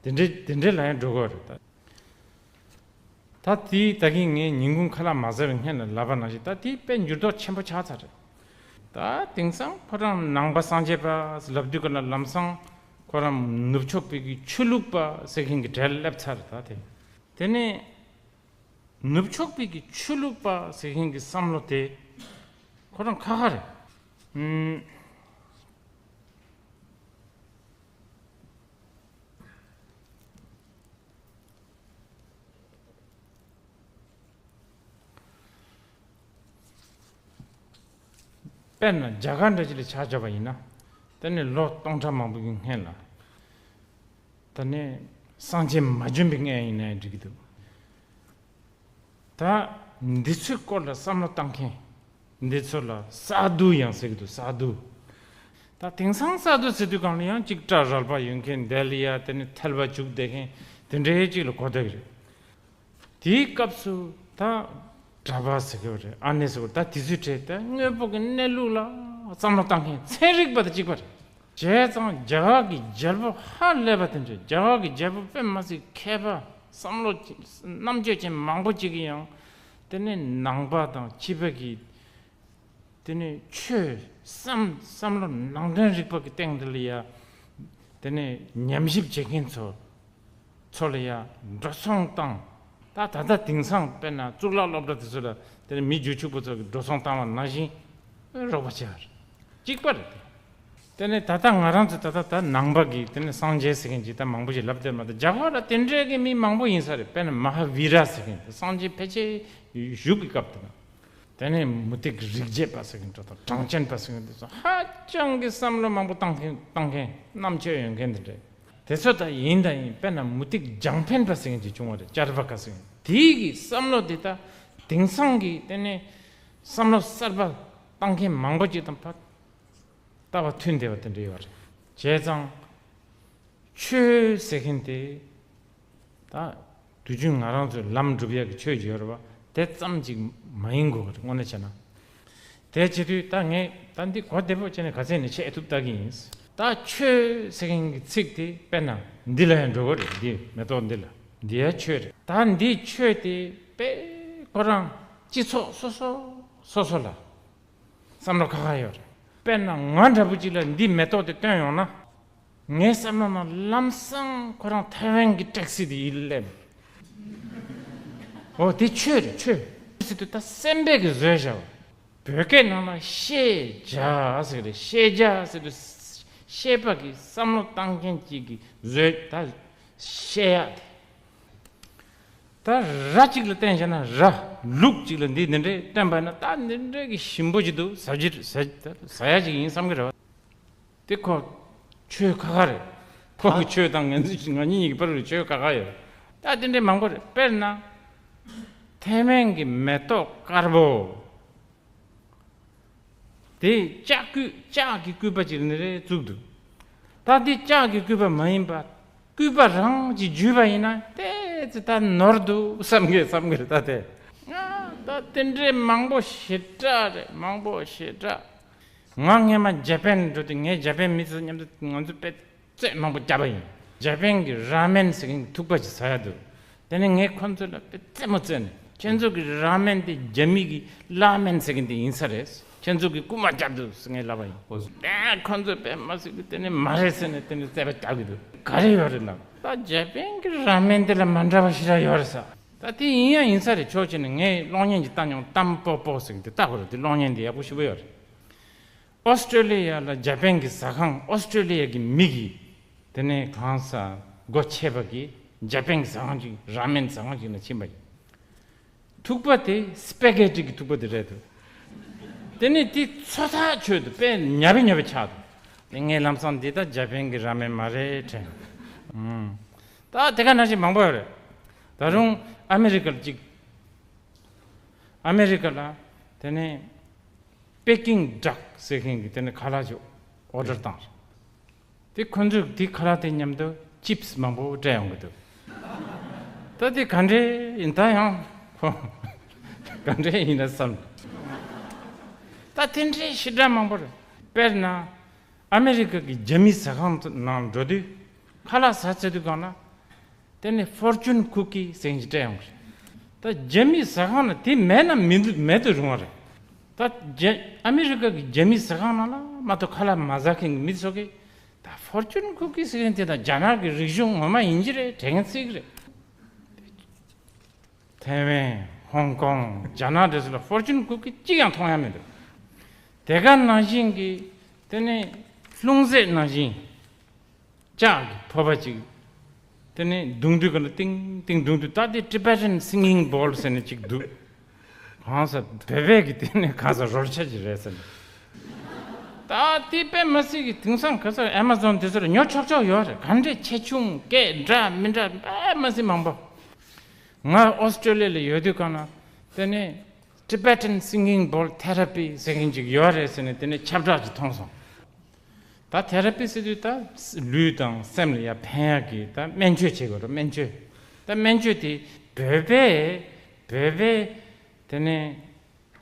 དེ་འདྲའི་དེ་འདྲའི་ལ་ཡང་འགྲོ་གི་རེད་ད། ད་དེའི་ད་གིན་ངས་ཉིན་གུང་ཁ་ལག་མ་ཟ་བའི་སྔོན་ལ་ལབ་པ་ནང་བཞིན་ད་དེའི་དཔེ་འགྱུར་ལྡོག་ཆེན་པོ་ཆགས་ཚར་རེད། ད་དེང་སང་ཁོ་རང་ནང་པ་སངས་རྒྱས་པ་ལབ་དུས་ག་ལ་ལམ་སང་ཁོ་རང་ནུབ་ཕྱོགས་པའི་གི་ཆོས་ལུགས་པ་ཟེར་མཁན་གྱི་གྲལ་སླེབས་ཚར། ད་དེ་དེ་ནས་ནུབ་ཕྱོགས་པའི་གི་ཆོས་ལུགས་པ་ཟེར་མཁན་གྱི་བསམ་བློ་དེ་ཁོ་རང་ཁ་ཁ་རེད། ཨུམ། དཔེར་ན་རྒྱ་གར་འདྲ་ཅིག་ལ་ཆ་བཞག་པ་ཡིན་ན། དེ་ནི་ལོ་སྟོང་ཕྲག་མང་པོ་གི་སྔན་ལ། དེ་ནི་སངས་རྒྱས་མ་བྱོན་པའི་སྔན་ཡིན་ན་ཡང་འགྲིག་གི་འདུག་ད་འདི་ཚོའི་སྐོར་ལ་བསམ་བློ་བཏང་མཁན་འདི་ཚོ་ལ་ས་རྡུ་ཡང་ཟེར་གི་འདུག་ས་རྡུ། ད་དེང་སང་ས་རྡུ་ཟེར་དུས་གང་ལ་ཡང་ཅིག་སྐྲ་རལ་པ་ཡོད་མཁན། དེ་ལ་ཡ་དེ་ནི་ཐལ་བ་བྱུག་བསྡད་མཁན་དེ་འདྲའི་ཅིག་ལ་གོ་བསྡད་ཀྱི་རེད། དེའི་སྐབས་སུ་ད་གྲྭ་པ་ཟེར་གི་རེད། ཨ་ནེ་ཟེར་གི་རེད། ད་དེ་ཚོའི་གྲས་ད་དངོས་པོ་གི་གནས་ལུགས་ལ་བསམ་བློ་བཏང་མཁན་ཚན་རིག་པ་དང་གཅིག་པ་རེད། བྱས་ཙང་རྒྱ་གར་གྱི་རྒྱལ་པོ་ཧ་ལས་པ་དེ་འདྲ། རྒྱ་གར་གྱི་རྒྱལ་པོ་དཔེ་མ་སྲིད་མཁས་པ། བསམ་བློ་རྣམ་དཔྱོད་ཅན་མང་པོ་ཅིག་གིས་ཡང་དེ་ནས་ནང་པ་དང་ཕྱི་པ་གི་དེ་ནས་ཆོས་བསམ་བསམ་བློ་ནང་དོན་རིག་པ་གི་སྟེང་དེ་ལ་ཡ་དེ་ནས་ཉམས་ཞིབ་བྱེད་མཁན་ཚོ་ཚོ་ལ་ཡ་འགྲོ་སོང་བཏང་། ད་ད་ལྟ་དེང་སང་དཔེར་ན་གཙུག་ལག་སློབ་གྲྭ་དེ་ཚོ་ལ་དེ་ནས་མི་རྒྱུ་ཕྱུག་པོ་ཚོ་གི་འགྲོ་སོང་བཏང་བ་ནང་བཞིན་རོགས་པ་བྱས་པ་རེད། གཅིག་པ་རེད་དེ། དེ་ནས་ད་ལྟ་ང་རང་ཚོ་ད་ལྟ་ད་ནང་པ་གི་དེ་ནས་སངས་རྒྱས་ཟེར་མཁན་ཅིག་ད་མང་པོ་ཞིག་ལབ་བསྡད་མ་གཏོགས། རྒྱ་གར་ལ་དེ་འདྲའི་གི་མི་མང་པོ་ཡིན་ས་རེད། དཔེར་ན་མ་ཧཱ་བི་ར་ཟེར་མཁན་དེ་སངས་རྒྱས་ཕལ་ཆེར་བཞུགས་ཀྱི་སྐབས་དེ་ན། དེ་ནས་མུ་སྟེགས་རིག་བྱེད་པ་ཟེར་མཁན་འདྲ་དང་། གྲངས་ཅན་པ་ཟེར་མཁན་དེ་ཚོ་ཧ་ཅང་གི་བསམ་བློ་མང་པོ་བཏང་མཁན་བཏང་མཁན་རྣམ་དཔྱོད་ཡོད་མཁན་དེ་འདྲ། དེ་ཚོ་ད་ཡིན་ད་ཡིན། དཔེར་ན་མུ་སྟེགས་རྒྱང་འཕེན་པ་ཟེར་མཁན་ཅིག་བྱུང་བ་རེད། ཅར་བ་ཀ་ཟེར་མཁན། དེའི་གི་བསམ་བློ་དེ་ད་དེང་སང་གི་དེ་ནས་བསམ་བློ་གསར་པ་བཏང་མཁན་མང་པོ་ཅིག་དང་ཕར་ལྟ་བ་མཐུན་བསྡད་པ་དེ་འདྲ་ཡོད་རེད། བྱས་ཙང་ཆོས་ཟེར་མཁན་དེ་ད་དུས་རྒྱུན་ང་རང་ཚོའི་ལམ་སྒྲུབ་ཡག་གི་ཆོས་ཅིག་ཡོད་རེད་བ། དེ་ཙམ་ཅིག་མ་ཡིན་དགོས་པ་རེད། དངོས་གནས་བྱས་ན། དེ་བྱེད་དུས་ད་ངས་ད་འདི་གོ་བདེ་པོ་བྱས་ནས་ག་ཚད་ནས་བཤད་ཐུབ་ལྟ་གི་ཡིན། ད་ཆོས་ཟེར་མཁན་གྱི་ཚིག་དེ་དཔེར་ན་འདི་ལ་ཡང་འགྲོ་གི་རེད། འདི་མེ་ཏོག་འདི་ལ། འདི་ཡང་ཆོས་རེད། ད་འདི་ཆོས་དེ་དཔེ་ཁོ་རང་སྤྱི་ཚོགས་སོ་སོ་སོ་སོ་ལ་བསམ་བློ་ཁ་ཁ་ཡོད་རེད། དཔེར་ན་ང་འདྲ་པོ་ཅིག་ལ་འདི་མེ་ཏོག་དེ་སྟོན་ཡོང་ན། ངའི་བསམ་བློ་ནང་ལམ་སང་ཁོ་རང་ཐའེ་ཝན་གྱི་ཊེག་སི་དེ་ཡིད་སླེབས། འོ་དེ་ཆོས་རེད། ཆོས་ཟེར་དུས་ད་སེམས་པས་ཀྱི་བཟོས་བཞག་པ། བོད་སྐད་ནང་ལ་ཤེས་བྱ་ཟེར་གི་རེད། ཤེས་བྱ་ཟེར་དུས་ཤེས་པ་གི་བསམ་བློ་བཏང་མཁན་གཅིག་གིས་བཟོས། ད་ཤེས་ཡག་དེ། ད་ར་གཅིག་ལ་བསྟན་བྱས་ན། ར་ལུག་གཅིག་ལ་འདི་འདི་འདྲས་བསྟན་པ་ན། ད་འདི་འདྲས་ཀྱི་ཞིམ་པོ་ཅིག་འདུག་ཟ་རྒྱུ་ཟ་ཟ་ཡ་ཅིག་ཡིན་བསམ་གི་རེད་བ། དེ་ཁོ་ཆོས་ཁ་ཁ་རེད། ཁོ་གི་ཆོས་དང་ང་ཚོ་ང་གཉིས་ཀྱི་བར་ལ་ཆོས་ཁ་ཁ་ཡོད། ད་དེ་འདྲས་མང་པོ་རེད། དཔེར་ན་ཐའེ་ཝན་གྱི་མེ་ཏོག་དཀར་པོ་དེ་ལྕགས་སྐུད་ལྕགས་ཀྱི་སྐུད་པ་ཅིག་ནི་རེ་བཙུགས་འདུག་ད་འདི་ལྕགས་ཀྱི་སྐུད་པ་མ་ཡིན་པ། སྐུད་པ་རང་གིས་འཇུས་པ་ཡིན་ན་ཏོག་ཙམ་ད་ནོར་འདུག་བསམ་གི་བསམ་གི་རེད། ད་དེ་ང་ད་དེ་འདྲས་མང་པོ་ཞེ་དྲག་རེད། མང་པོ་ཞེ་དྲག་ང་སྔས་མ་ཇ་པན་འགྲོ་དུས་ངས་ཇ་པན་མི་ཚོ་མཉམ་དུ་ང་ཚོ་དཔེ་རྩེད་མང་པོ་བརྒྱབ་པ་ཡིན། ཇ་པན་གྱི་ར་མེན་ཟེར་མཁན་གྱི་ཐུག་པ་ཅིག་ཟ་ཡ་འདུག་དེ་ནས་ངས་ཁོ་ཚོ་ལ་དཔེ་རྩེད་མོ་རྩེས་ནས། ཁྱེད་ཚོ་གི་ར་མེན་དེ་རྒྱ་མི་གི་ལ་མེན་ཟེར་མཁན་དེ་ཡིན་ས་རེད། ཁྱེད་ཚོ་གི་རྐུ་མ་བརྒྱབ་འདུག་ཟེར་ངས་ལབ་པ་ཡིན། དེ་ཁོ་ཚོས་དཔེ་མ་སྲིད་གི་དེ་ནས་མ་རེད་ཟེར་ནས་དེ་ནས་རྩོད་པ་རྒྱག་གི་འདུག་ག་རེ་ཡོད་རེད་ལབ། ད་ཇ་པན་གི་ར་མེན་དེ་ལ་མ་འདྲ་བ་ཞེ་དྲག་ཡོད་རེད་ཟེར། ད་དེ་ཡིན་ཡང་ཡིན་ས་རེད། ཆོག་བྱས་ནས་ངས་གློག་བརྙན་ཅིག་བལྟས་མྱོང་། ཏམ་པོ་པོ་ཟེར་གི་དེ་ལྟ་དགོས་རེད། དེ་གློག་བརྙན་དེ་ཡག་པོ་ཞེ་པོ་ཡོད་རེད། ཨོ་སི་ཀྲོ་ལི་ཡ་ལ་ཇ་པན་གྱི་ཟ་ཁང་། ཨོ་སི་ཀྲོ་ལི་ཡ་གི་མི་གིས་དེ་ནས་གང་ཟག་སྒོ་ཕྱེ་བ་གི་ཇ་པན་གྱི་ཟ་ཁང་ཅིག་ར་མེན་ཟ་ཁང་ཅིག་ལ་ཕྱིན་པ་ཡིན། ཐུག་པ་དེ་སི་པེ་གེ་ཊི་གི་ཐུག་པ་དེ་རེད་འདུག་དེ་ནས་དེ་ཚོ་ཐག་ཆོད་འདུག་དཔེ་ཉབ་པའི་ཉབ་པའི་ཆགས་འདུག་དེ་ངས་ལམ་སང་འདི་ད་ཇ་པན་གྱི་ར་མེན་མ་རེད་དྲན། ཨུམ། ད་དེ་ག་ནང་བཞིན་མང་པོ་ཡོད་རེད། ད་རུང་ཨ་མེ་རི་ཀ་ལ་གཅིག་ཨ་མེ་རི་ཀ་ལ་དེ་ནས་པེ་ཀིང་ཌག་ཟེར་མཁན་གྱི་དེ་ནས་ཁ་ལག་ཅིག་ཨོ་ཌར་བཏང་རེད། དེ་ཁོ་ཚོས་དེ་ཁ་ལག་དེ་མཉམ་དུ་ཅིབ་སི་མང་པོ་སྤྲད་ཡོང་གི་འདུག་ད་དེ་ག་འདྲས་ཡིན། ད་ཡང་ཁོ་ག་འདྲས་ཡིན་ན་བསམ། ད་དེ་འདྲས་ཞེ་དྲག་མང་པོ་རེད། དཔེར་ན་ཨ་མེ་རི་ཀ་གི་རྒྱ་མི་ཟ་ཁང་ནང་འགྲོ་དུས་ཁ་ལག་ཟ་ཚར་དུས་སྒང་ལ། དེ་ནས་ཕོར་ཅུན་ཀུ་ཀི་ཟེར་མཁན་ཅིག་སྤྲད་ཡོང་གི་རེད། ད་རྒྱ་མི་ཟ་ཁང་ལ་དེ་མེད་ན་མི་འདུག་མེད་དུ་རུང་བ་རེད། ད་རྒྱ་ཨ་མི་རི་ཀ་གི་རྒྱ་མི་ཟ་ཁང་ནང་ལ་མ་གཏོགས་ཁ་ལག་མ་ཟ་མཁན་གྱི་མི་ཚོ་གིས་ད་ཕོར་ཅུན་ཀུ་ཀི་ཟེར་མཁན་དེ་དང་རྒྱ་ནག་གི་རིག་གཞུང་ངོ་མ་ཡིན་གྱི་རེད། དྲན་མཁན་ཚིག་རེད། ཐའེ་ཝན། ཧོང་ཀོང་། རྒྱ་ནག་དེ་ཚོ་ལ་ཕོར་ཅུན་ཀུ་ཀི་གཅིག་ཀྱང་མཐོང་ཡ་མི་འདུག་དེ་ག་ནང་བཞིན་གྱི་དེ་ནས་ལྷུང་བཟེད་ནང་བཞིན་ལྕགས་ཀྱི་ཕོར་པ་ཅིག་དེ་ནས་བརྡུང་དུས་ག་ལ་ཏིང་ཏིང་བརྡུང་དུས། ད་དེ་Tibetan Singing Bowl ཟེར་ནས་ཅིག་འདུག་གང་ཟག་བོད་པས་ཀྱི་དེ་ནས་གང་ཟག་རོལ་ཆ་ཅིག་རེད་ཟེར་ནས། ད་དེ་དཔེ་མ་སྲིད་ཀྱི་དེང་སང་ག་ཚོད་ཨེ་མ་ཛོན་དེ་ཚོར་ཉོ་ཆོག་ཆོག་ཡོད་རེད། ག་འདྲས་ཆེ་ཆུང་སྐད་འདྲ་མི་འདྲ་དཔེ་མ་སྲིད་མང་པོ། ང་ཨོ་སི་ཀྲོ་ལི་ཡ་ལ་ཡོད་དུས་གང་ན་དེ་ནས་Tibetan Singing Bowl Therapy ཟེར་མཁན་ཅིག་ཡོད་རེད་ཟེར་ནས་དེ་ནས་ཁྱབ་བསྒྲགས་ཅིག་མཐོང་སོང་། ད་ཐེ་ར་པི་ཟེར་དུས་ད་ལུས་དང་སེམས་ལ་ཡ་ཕན་ཡག་གི་ད་སྨན་བཅོས་བྱེད་དགོས་རེད། སྨན་བཅོས། ད་སྨན་བཅོས་དེ་བོད་པས་བོད་པས་དེ་ནས་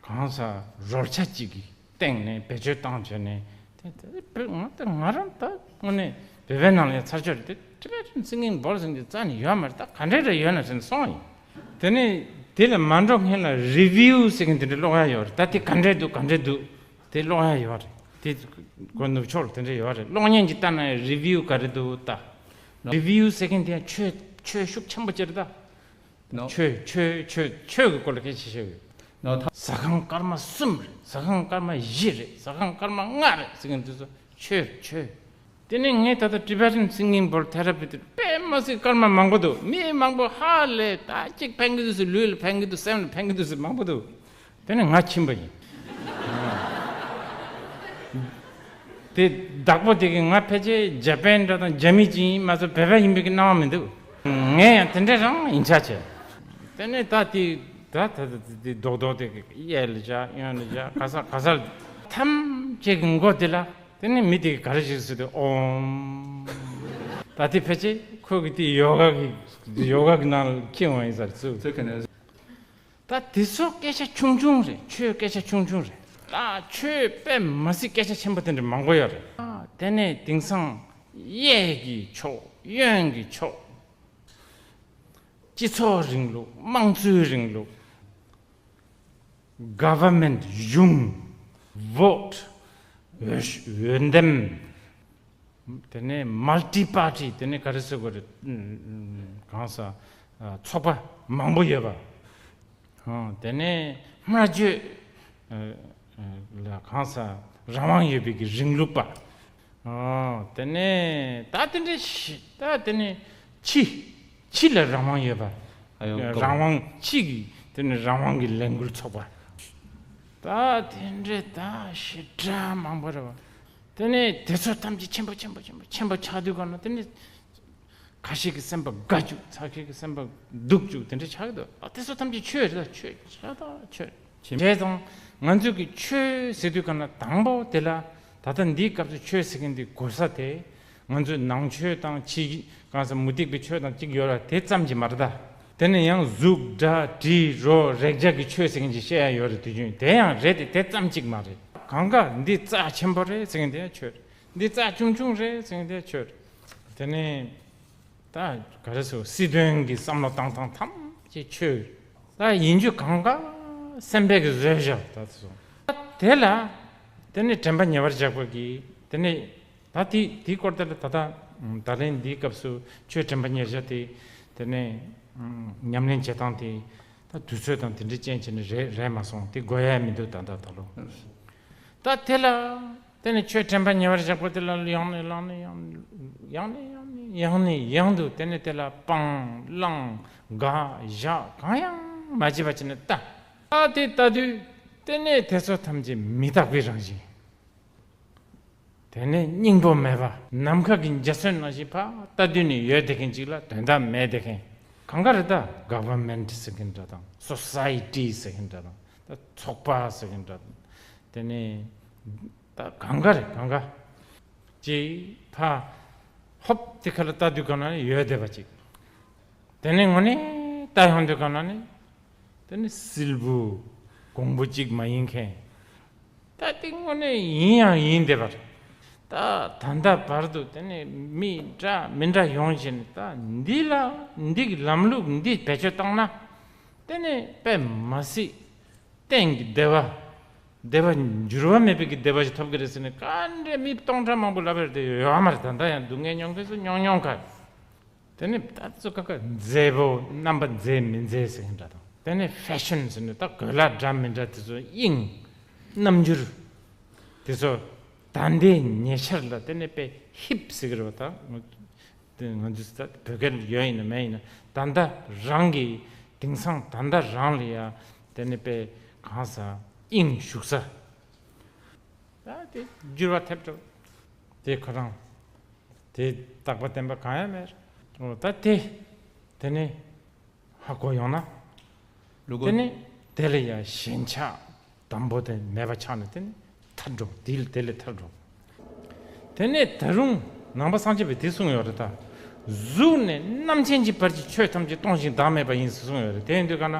གང་ཟག་རོལ་ཆ་གཅིག་གི་སྟེང་ནས་བེད་སྤྱོད་བཏང་བྱས་ནས། དེ་དེ་བོད་ང་ད་ང་རང་ད་དངོས་གནས་བོད་པའི་ནང་ལ་ཡ་ཚར་ཆོད་རེད། དེ་Tibetan Singing Bowl ཟེར་གྱི་རྩ་ནས་ཡོད་མ་རེད། ད་ག་འདྲས་རེད་ཡོད་ན་ཟེར་ནས་སོང་ཡིན། དེ་ནས་དེ་ལ་མ་འགྲོ་སྔོན་ལ་review ཟེར་མཁན་དེ་འདྲ་ཀློག་ཡ་ཡོད་རེད། ད་དེ་ག་འདྲས་འདུག་ག་འདྲས་འདུག་དེ་ཀློག་ཡ་ཡོད་རེད། དེ་ཁོ་ནུབ་ཕྱོགས་ལ་དེ་འདྲས་ཡོད་རེད། གློག་བརྙན་གྱི་ལྟ་ན་review ག་རེ་འདུག་ལྟ། review ཟེར་མཁན་དེ་ཡང་ཆོས་ཆོས་ཤུགས་ཆེན་པོ་ཅིག་རེད་ད། ཆོས་ཆོས་ཆོས་ཆོས་ཀྱི་སྐོར་ལ་སྐད་ཆ་བཤད་ཡོད། ཟ་ཁང་སྐར་མ་གསུམ་རེད། ཟ་ཁང་སྐར་མ་བཞི་རེད། ཟ་ཁང་སྐར་མ་ལྔ་རེད་ཟེར་མཁན་དེ་ཚོ་ཆོས་རེད། ཆོས། དེ་ནས་ངས་ད་ལྟ་Tibetan Singing Bowl Therapy དེ་དཔེ་མ་སྲིད་སྐར་མ་མང་པོ་འདུག་མི་མང་པོ་ཧ་ལས་ད་གཅིག་ཕན་གི་འདུག་ཟེར། ལུས་ལ་ཕན་གི་འདུག་སེམས་ལ་ཕན་གི་འདུག་ཟེར་མང་པོ་འདུག་དེ་ནས་ང་ཕྱིན་པ་ཡིན། དེ་བདག་པོ་དེ་གིས་ང་ཕལ་ཆེར་ཇ་པན་འདྲ་དང་རྒྱ་མི་ཅིག་ཡིན་མ་གཏོགས་བོད་པ་ཡིན་པའི་གི་སྣང་བ་མི་འདུག་ངས་ཡང་དེ་འདྲ་རང་ཡིན་ཆ་བྱས། དེ་ནས་ད་དེ་ད་ད་ད་དེ་རྡོག་རྡོག་དེ་གི་གཡས་ལ་བཞག་གཡོན་ལ་བཞག་ག་ས་ག་ས་ལ་ཐམས་ཅད་ཀྱི་མགོ་དེ་ལ། དེ་ནས་མི་དེ་གིས་ག་རེ་ཞིག་ཟེར་དུས་ཨོམ། ད་དེ་ཕལ་ཆེར་ཁོ་གི་དེ་ཡོ་ག་གི་ཡོ་ག་གི་ནང་ལ་འཁྱེར་འོང་ཡིན་ས་རེད་ཚུལ། ད་དེ་ཚོ་སྐད་ཆ་ཆུང་ཆུང་རེད། ཆོས་སྐད་ཆ་ཆུང་ཆུང་རེད། ད་ཆོས་དཔེ་མ་སྲིད་སྐད་ཆ་ཆེན་པོ་དེ་འདྲ་མང་པོ་ཡོད་རེད། ཨ། དེ་ནས་དེང་སང་གཡས་ཀྱི་ཕྱོགས་གཡོན་གྱི་ཕྱོགས། སྤྱི་ཚོགས་རིང་ལུགས། དམངས་གཙོའི་རིང་ལུགས། Government གཞུང་། Vote འོས་འོས་འདེམས། དེ་ནས་Multi Party དེ་ནས་ག་རེ་ཟེར་དགོས་རེད། ཨུམ། གང་ཟག་ཨ། ཚོགས་པ་མང་པོ་ཡོད་པ། ཨ། དེ་ནས་སྨྲ་བརྗོད་ཨ། ཨ། ལ་གང་ཟག་རང་དབང་ཡོད་པའི་གི་རིང་ལུགས་པ། ཨ། དེ་ནས་ད་དེ་འདྲ་ཞིག་ད་དེ་ནས་ཕྱི་ཕྱི་ལ་རང་དབང་ཡོད་པ། ཨ། ཡོད། རང་དབང་ཕྱི་གི་དེ་ནས་རང་དབང་གི་ལས་འགུལ་ཚོགས་པ། ད་དེ་འདྲ་ད་ཞེ་དྲག་མང་པོ་རེད་བ། དེ་ནས་དེ་ཚོ་ཐམས་ཅད་ཆེན་པོ་ཆེན་པོ་ཆེན་པོ་ཆེན་པོ་ཆགས་དུས་ག་ན། དེ་ནས་ཁ་ཤས་ཀྱི་སེམས་པ་དགའ་བཅུག་ཁ་ཤས་ཀྱི་སེམས་པ་སྡུག་བཅུག་དེ་འདྲ་ཆགས་ཀྱི་འདུག་ཨ། དེ་ཚོ་ཐམས་ཅད་ཆོས་རེད། ད་ཆོས་ཆགས་ད་ཆོས་བྱས་ཙང་ང་ཚོས་ཀྱི་ཆོས་ཟེར་དུས་ག་ན་དང་པོ་དེ་ལ་ད་ལྟ་འདིའི་སྐབས་སུ་ཆོས་ཟེར་མཁན་འདི་གོ་ས་དེ། ང་ཚོས་ནང་ཆོས་དང་ཕྱི་གང་ཟག་མུ་སྟེགས་པའི་ཆོས་དང་གཅིག་ཡོད་ར། དེ་ཙམ་གྱིས་མ་རེད་ད། དེ་ནས་ཡང་གཟུགས་སྒྲ་དྲི་རོ་རེག་བྱ་གི་ཆོས་ཟེར་མཁན་ཅིག་བཤད་ཡ་ཡོད་རེད། དུས་རྒྱུན་དེ་ཡང་རེད་དེ། དེ་ཙམ་གཅིག་མ་རེད། གང་ག་འདི་རྩ་ཆེན་པོ་རེད་ཟེར་མཁན་དེ་ཡང་ཆོས་རེད། འདི་རྩ་ཆུང་ཆུང་རེད་ཟེར་མཁན་དེ་ཡང་ཆོས་རེད། དེ་ནས་ད་ག་རེ་ཟེར། སྲིད་དོན་གྱི་བསམ་བློ་བཏང་སྟངས་ཐམས་ཅད་ཆོས་རེད། ད་ཡིན་རྒྱུ་གང་ག་སེམས་པས་ཀྱི་བཟོས་བཞག་ད་སོང་། དེ་ལ་དེ་ནས་དྲན་པ་ཉེ་བར་བཞག་པ་གི་དེ་ནས། ད་དེ་དེའི་སྐོར་དེ་ལ་ད་ལྟ་ད་ལན་འདིའི་སྐབས་སུ་ཆོས་དྲན་པ་ཉེར་བཞག་དེ། དེ་ནས་ཉམས་ལེན་བྱེད་སྟངས་དེ་ད་དུས་ཚོད་དང་དེ་འདྲའི་རྐྱེན་བྱས་ནས་རེད་རེད་མ་སོང་། དེ་དགོས་ཡ་མི་འདུག་ད་ལྟ་ད་ལོ། ད་དེ་ལ་དེ་ནས་ཆོས་དྲན་པ་ཉེ་བར་བཞག་པ་དེ་ལ་ཡང་ནས་ཡང་ནས་ཡང་ནས་ཡང་ནས་ཡང་ནས་ཡང་དུ་དེ་ནས་དེ་ལ་སྤང་བླང་དགག་བཞག་གང་ཡང་མ་བྱས་པ་བྱས་ནས་ལྟ། ད་དེ་ལྟ་དུས་དེ་ནས་དེ་ཚོ་ཐམས་ཅད་མི་རྟག་པའི་རང་བཞིན། དེ་ནས་སྙིང་པོ་མེད་པ། ནམ་མཁའ་གི་འཇའ་ཚོན་ནང་བཞིན་ཕར་ལྟ་དུས་ནས་ཡོད་བསྡད་མཁན་ཅིག་ལ་དོན་དག་མེད་བསྡད་མཁན། གང་ག་རེད་ད། Government ཟེར་མཁན་འདྲ་དང་། Society ཟེར་མཁན་འདྲ་དང་། ད་ཚོགས་པ་ཟེར་མཁན་འདྲ་དང་། དེ་ནས་ད་གང་ག་རེད། གང་ག་ཅིག་ཕར་ཧོབ་དེ་ཁ་ལ་ལྟ་དུས་ག་ན་ཡོད་བསྡད་པ་ཅིག་དེ་ནས་དངོས་གནས་ལྟ་ཡོང་དུས་ག་ན་ནི། དེ་ནི་སིལ་བུ་གོང་བུ་གཅིག་མ་ཡིན་མཁན། ད་དེ་དངོས་གནས་ཡིན་ཡང་ཡིན་བསྡད་པ་རེད། ད་ད་ལྟ་བར་དུ་དེ་ནས་མི་འདྲ་མི་འདྲ་ཡོང་བཞིན། ད་འདི་ལ་འདི་གི་ལམ་ལུགས་འདི་བེད་སྤྱོད་བཏང་ན། དེ་ནས་དཔེ་མ་སྲིད་གཏན་གྱི་བདེ་བ། བདེ་བ་འགྱུར་བ་མེད་པའི་གི་བདེ་བ་ཞིག་ཐོབ་ཀྱི་རེད་ཟེར་ནས་ག་འདྲའི་མི་སྟོང་ཕྲག་མང་པོ་ལབ་པ་རེད་དེ་ཡོད་མ་རེད། ད་ལྟ་ཡང་སྡུག་བསྔལ་མྱོང་མཁན་ཚོ་མྱོང་མྱོང་ག་དེ་ནས་ད་ཚོ་ཁ་ཁ་མཛེས་པོ་རྣམ་པ་མཛེས་མི་མཛེས་ཟེར་མཁན་འདྲ་དང་། དེ་ནས་ཕེ་ཤན་ཟེར་ནས་ད་གོས་ལྭ་འདྲ་མི་འདྲ་དེ་ཚོ་དབྱིངས་རྣམ་འགྱུར་དེ་ཚོ་ད་ལྟའི་ཉེ་ཆར་ལ་དེ་ནས་དཔེ་ཧིབ་ཟེར་གི་རེད་བ། ད་དེ་ང་ཚོས་ད་བོད་སྐད་ཡོད་ཡིན་ན་མེད་ཡིན་ན་ད་ལྟ་རང་གི་དེང་སང་ད་ལྟ་རང་ལ་ཡ་དེ་ནས་དཔེ་གང་ས་དབྱིངས་ཞུགས་ས་ད་དེ་འགྱུར་བ་ཐེབས་འགྲོ། དེ་ཁོ་རང་དེ་རྟག་པ་བརྟན་པ་གང་ཡང་མེད། འོ་ད་དེ་དེ་ནས་ཧ་གོ་ཡོང་ན། ལུ་གུ། དེ་ནས་དེ་ལ་ཡང་ཞེན་ཆགས་དང་པོ་དེ་མེད་པ་ཆགས་ནས་དེ་ནས་ཐར་འགྲོ། དེ་ལ་དེ་ལས་ཐར་འགྲོ། དེ་ནས་ད་རུང་ནང་པ་སངས་རྒྱས་པས་དེ་གསུངས་ཡོད་རེད་ད། གཟུགས་ནས་རྣམ་མཁྱེན་གྱི་བར་གྱི་ཆོས་ཐམས་ཅད་སྟོང་ཞིང་བདག་མེད་པ་ཡིན་ཟེར་གསུངས་ཡོད་རེད། དེ་ཡིན་དུས་ག་ན།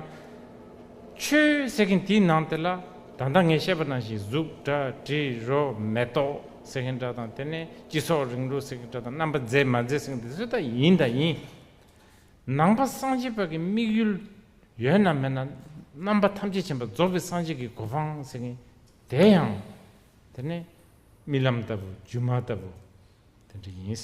ཆོས་ཟེར་མཁན་དེའི་ནང་དེ་ལ་ད་ལྟ་ངས་བཤད་པ་ནང་བཞིན་གཟུགས་སྒྲ་དྲི་རོ་མེ་ཏོག་ཟེར་མཁན་འདྲ་དང་། དེ་ནས་སྤྱི་ཚོགས་རིང་ལུགས་ཟེར་མཁན་འདྲ་དང་། རྣམ་པ་མཛེས་མ་མཛེས་ཟེར་མཁན་དེ་ཚོ་ད་ཡིན་ད་ཡིན། ནང་པ་སངས་རྒྱས་པ་གི་དམིགས་ཡུལ་ཡོད་ན་མེད་ན། རྣམ་པ་ཐམས་ཅད་མཁྱེན་པ་རྫོགས་པའི་སངས་རྒྱས་ཀྱི་གོ་འཕང་ཟེར་མཁན་དེ་ཡང་དེ་ནས་རྨི་ལམ་ལྟ་བུ་སྒྱུ་མ་ལྟ་བུ་དེ་འདྲ་ཡིན།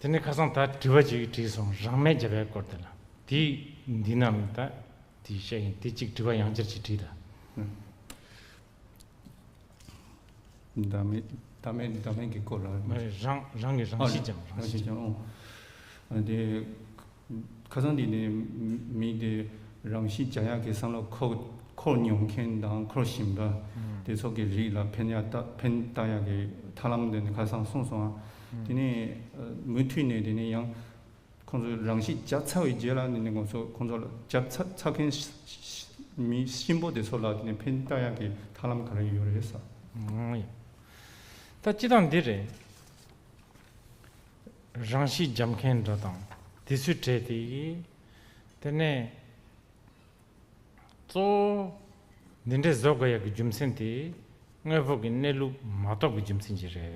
དེ་ནས་ཁ་སང་ད་དྲི་བ་ཅིག་དྲིས་སོང་། རང་མེད་བརྒྱ་པའི་སྐོར་དེ་ལ། དེ་འདི་ནང་ལ་ད་དེ་བཤད་ཡིན། དེ་གཅིག་དྲི་བ་ཡང་བསྐྱར་ཅིག་དྲིས་ད། བདག་མེད་བདག་མེད་བདག་མེད་ཀྱི་སྐོར་ལ། མ་རེད། རང་རང་གི་རང་ཨ་གཤིས་ཀྱང་རང་རང་གཤིས་ཀྱང་། ཨོ། ཨ་དེ་ཁ་སང་འདི་ནས་མི་དེ་རང་གཤིས་བྱ་ཡག་གི་བསམ་བློ་འཁོར་འཁོར་མྱོང་མཁན་དང་འཁོར་བཞིན་པ་དེ་ཚོ་གི་རིགས་ལ་ཕན་ཡག་ད་ཕན་བཏགས་ཡག་གི་ཐབས་ལམ་དེ་ནི་ཁ་སང་གསུངས་སོང་ཨ། དེ་ནས་ཨ་མུ་མཐུད་ནས་དེ་ནས་ཡང་ཁོང་ཚོས་རང་ཤི་བརྒྱབ་ཚར་བའི་རྗེས་ལ་ནི་ནི་ཁོང་ཚོ་ཁོང་ཚོ་ལ་བརྒྱབ་ཚར་ཚར་མཁན་ཤ་ཤ་མི་གཤིན་པོ་དེ་ཚོ་ལ་དེ་ནས་ཕན་བཏགས་ཡག་གི་ཐབས་ལམ་ག་རེ་ཡོད་རེད་ཟེར། ཨང་ཡ། ད་སྤྱི་བཏང་འདི་རེད། རང་ཤི་བརྒྱབ་མཁན་འདྲ་དང་དེ་ཚོའི་གྲས་དེ་དེ་ནས། གཙོ་བོ་འདི་འདྲའི་བཟོ་དགོས་ཡག་གི་རྒྱུ་མཚན་དེ་དངོས་པོ་གི་གནས་ལུགས་མ་རྟོགས་པའི་རྒྱུ་མཚན་གྱིས་རེད།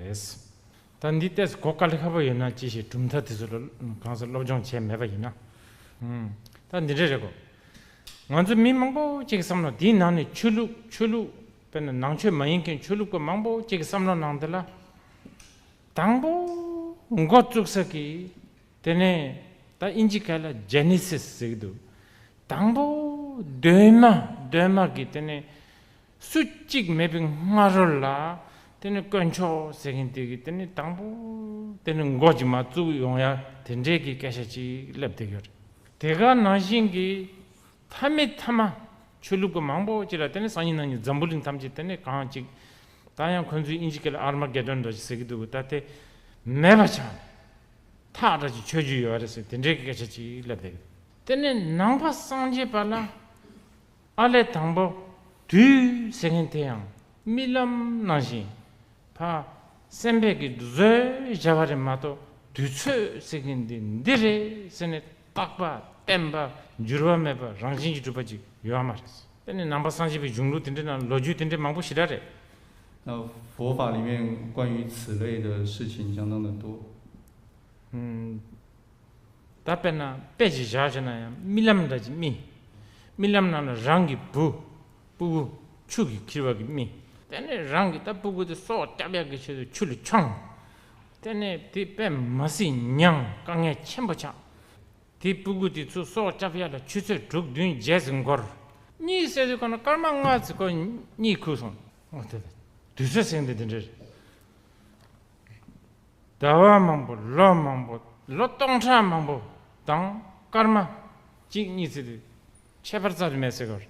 ད་འདི་ཏོག་ཙམ་གོ་དཀའ་ལས་ཁག་པོ་ཡོད་ན་ཅི་ཞིག་གྲུབ་མཐའ་དེ་ཚོ་ལ་གང་ཟག་སློབ་སྦྱོང་བྱས་མེད་པ་ཡིན་ན། ཨུམ། ད་འདི་འདྲ་རེད་གོ། ང་ཚོ་མི་མང་པོ་ཅིག་གི་བསམ་བློ་དེའི་ནང་ནས་ཆོས་ལུགས་ཆོས་ལུགས་དཔེར་ན་ནང་ཆོས་མ་ཡིན་མཁན་ཆོས་ལུགས་པ་མང་པོ་ཅིག་གི་བསམ་བློ་ནང་དེ་ལ། དང་པོ་འགོ་བཙུགས་ས་གི་དེ་ནས་ད་ཨིན་ཇི་སྐད་ལ་ཇེ་ནེ་སིས་ཟེར་གི་འདུག། དང་པོ་གདོད་མ་གདོད་མ་གི་དེ་ནས་སུ་གཅིག་མེད་པའི་སྔ་རོལ་ལ་དེ་ནས་དཀོན་མཆོག་ཟེར་མཁན་དེ་གི་དེ་ནས་དང་པོ་དེ་ནས་འགོ་ཅིག་མར་བཙུགས་ཡོང་ཡ་དེ་འདྲའི་གི་སྐད་ཆ་ཅིག་སླེབས་བསྡད་ཡོད་རེད། དེ་ག་ནང་བཞིན་གི་མཐའ་མའི་མཐའ་མ། ཆོས་ལུགས་པ་མང་པོ་ཅིག་ལ་དེ་ནས་སང་ཉིན་གནངས་ཉིན་འཛམ་བུ་གླིང་ཐམས་ཅད་དེ་ནས་གང་ཅིག། ད་ཡང་ཁོང་ཚོའི་ཨིན་ཇི་སྐད་ལ་ཨར་མ་གེ་ཌོན་འདྲ་ཞིག་ཟེར་གི་འདུག། ད་དེ་མེད་པ་ཆགས་ནས་ཐག་འདྲ་ཅིག་ཆོད་རྒྱུ་ཡོད་རེད་ཟེར་དེ་འདྲའི་སྐད་ཆ་ཅིག་སླེབས་བསྡད་གི། དེ་ནས་ནང་པ་སངས་རྒྱས་པ་ལ་ཨ་ལས་དང་པོ་དུས་ཟེར་མཁན་དེ་ཡང་རྨི་ལམ་ནང་བཞིན། ཕ། སེམས་པས་ཀྱིས་བཟོས་བཞག་པ་རེད་མ་གཏོགས་དུས་ཚོད་ཟེར་མཁན་འདི་འདི་རེད་ཟེར་ནས་རྟག་པ་བརྟན་པ་འགྱུར་བ་མེད་པ་རང་བཞིན་གྱིས་གྲུབ་པ་ཅིག་ཡོད་མ་རེད། དེ་ནི་ནང་པ་སངས་རྒྱས་པའི་གཞུང་ལུགས་དེ་འདྲའི་ནང་ལོ་རྒྱུས་དེ་འདྲའི་མང་པོ་ཞེ་དྲག་རེད། 那佛法里面关于此类的事情相当的多。 ད་དཔེར་ན་དཔེ་ཅིག་བཞག་བྱས་ན་ཡང་རྨི་ལམ་འདྲ་ཅིག་རྨི། རྨི་ལམ་ནང་ལ་རང་གི་བུ། སྤུ་གུ། ཆུ་གིས་ཁྱེར་བ་གི་རྨི། དེ་ནས་རང་གི་ད་སྤུ་གུ་དེ་སྲོག་སྐྱབས་ཡག་གི་ཆེད་དུ་ཆུ་ལ་མཆོངས། དེ་ནས་དེ་དཔེ་མ་སྲིད་མྱངས་དཀའ་ངལ་ཆེན་པོ་ཆགས། དེ་སྤུ་གུ་དེ་ཚོ་སྲོག་སྐྱབས་ཡག་ལ་ཆུ་ཚོད་དྲུག་བདུན་བརྒྱད་ཙམ་འགོར། གཉིད་སད་དུས་གང་ན་སྐར་མ་ལྔ་ཙམ་ཁོ་གཉིད་ཁུག་སོང་། འོ་དེ་དུས་ཚོད་ཟེར་མཁན་དེ་དེ་འདྲ་རེད། ཟླ་བ་མང་པོ། ལོ་མང་པོ། ལོ་སྟོང་ཕྲག་མང་པོ་དང་སྐར་མ་གཅིག་གཉིས་ཙམ་དེ་ཁྱད་པར་རྩ་ནས་མེད་ཟེར་གི་རེད།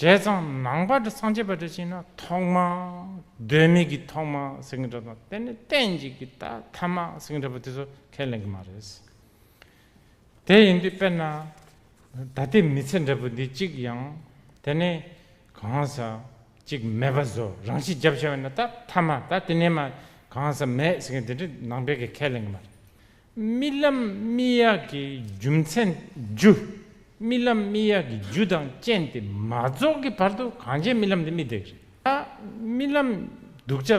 བྱས་ཙང་ནང་པ་འདྲ་སངས་རྒྱས་པ་འདྲ་ཅིག་ན་ཐོག་མ། གདོད་མའི་གི་ཐོག་མ་ཟེར་མཁན་འདྲ་དང་དེ་ནས་གཏན་གྱི་གི་ད་ཐ་མ་ཟེར་མཁན་འདྲ་པོ་དེ་ཚོ་ཁས་ལེན་གི་མ་རེད། དེ་ཡིན་དུས་དཔེར་ན། ད་ལྟའི་མི་ཚེ་འདྲ་པོ་འདི་གཅིག་ཡང་དེ་ནས་གང་ཟག་གཅིག་མེད་པ་བཟོ། རང་ཤི་བརྒྱབ་བྱས་པ་ན་ད་ཐ་མ་ད་དེ་ནས་མ་གང་ཟག་མེད་ཟེར་མཁན་དེ་འདྲ་ནང་པའི་གི་ཁས་ལེན་གི་མ་རེད། རྨི་ལམ་རྨི་ཡག་གི་རྒྱུ་མཚན་རྒྱུ། རྨི་ལམ་རྨི་ཡག་གི་རྒྱུ་དང་རྐྱེན་དེ་མ་རྫོགས་ཀྱི་བར་དུ་གང་བྱས་རྨི་ལམ་དེ་རྨི་བསྡད་ཀྱི་རེད། ད་རྨི་ལམ་སྡུག་ཅག་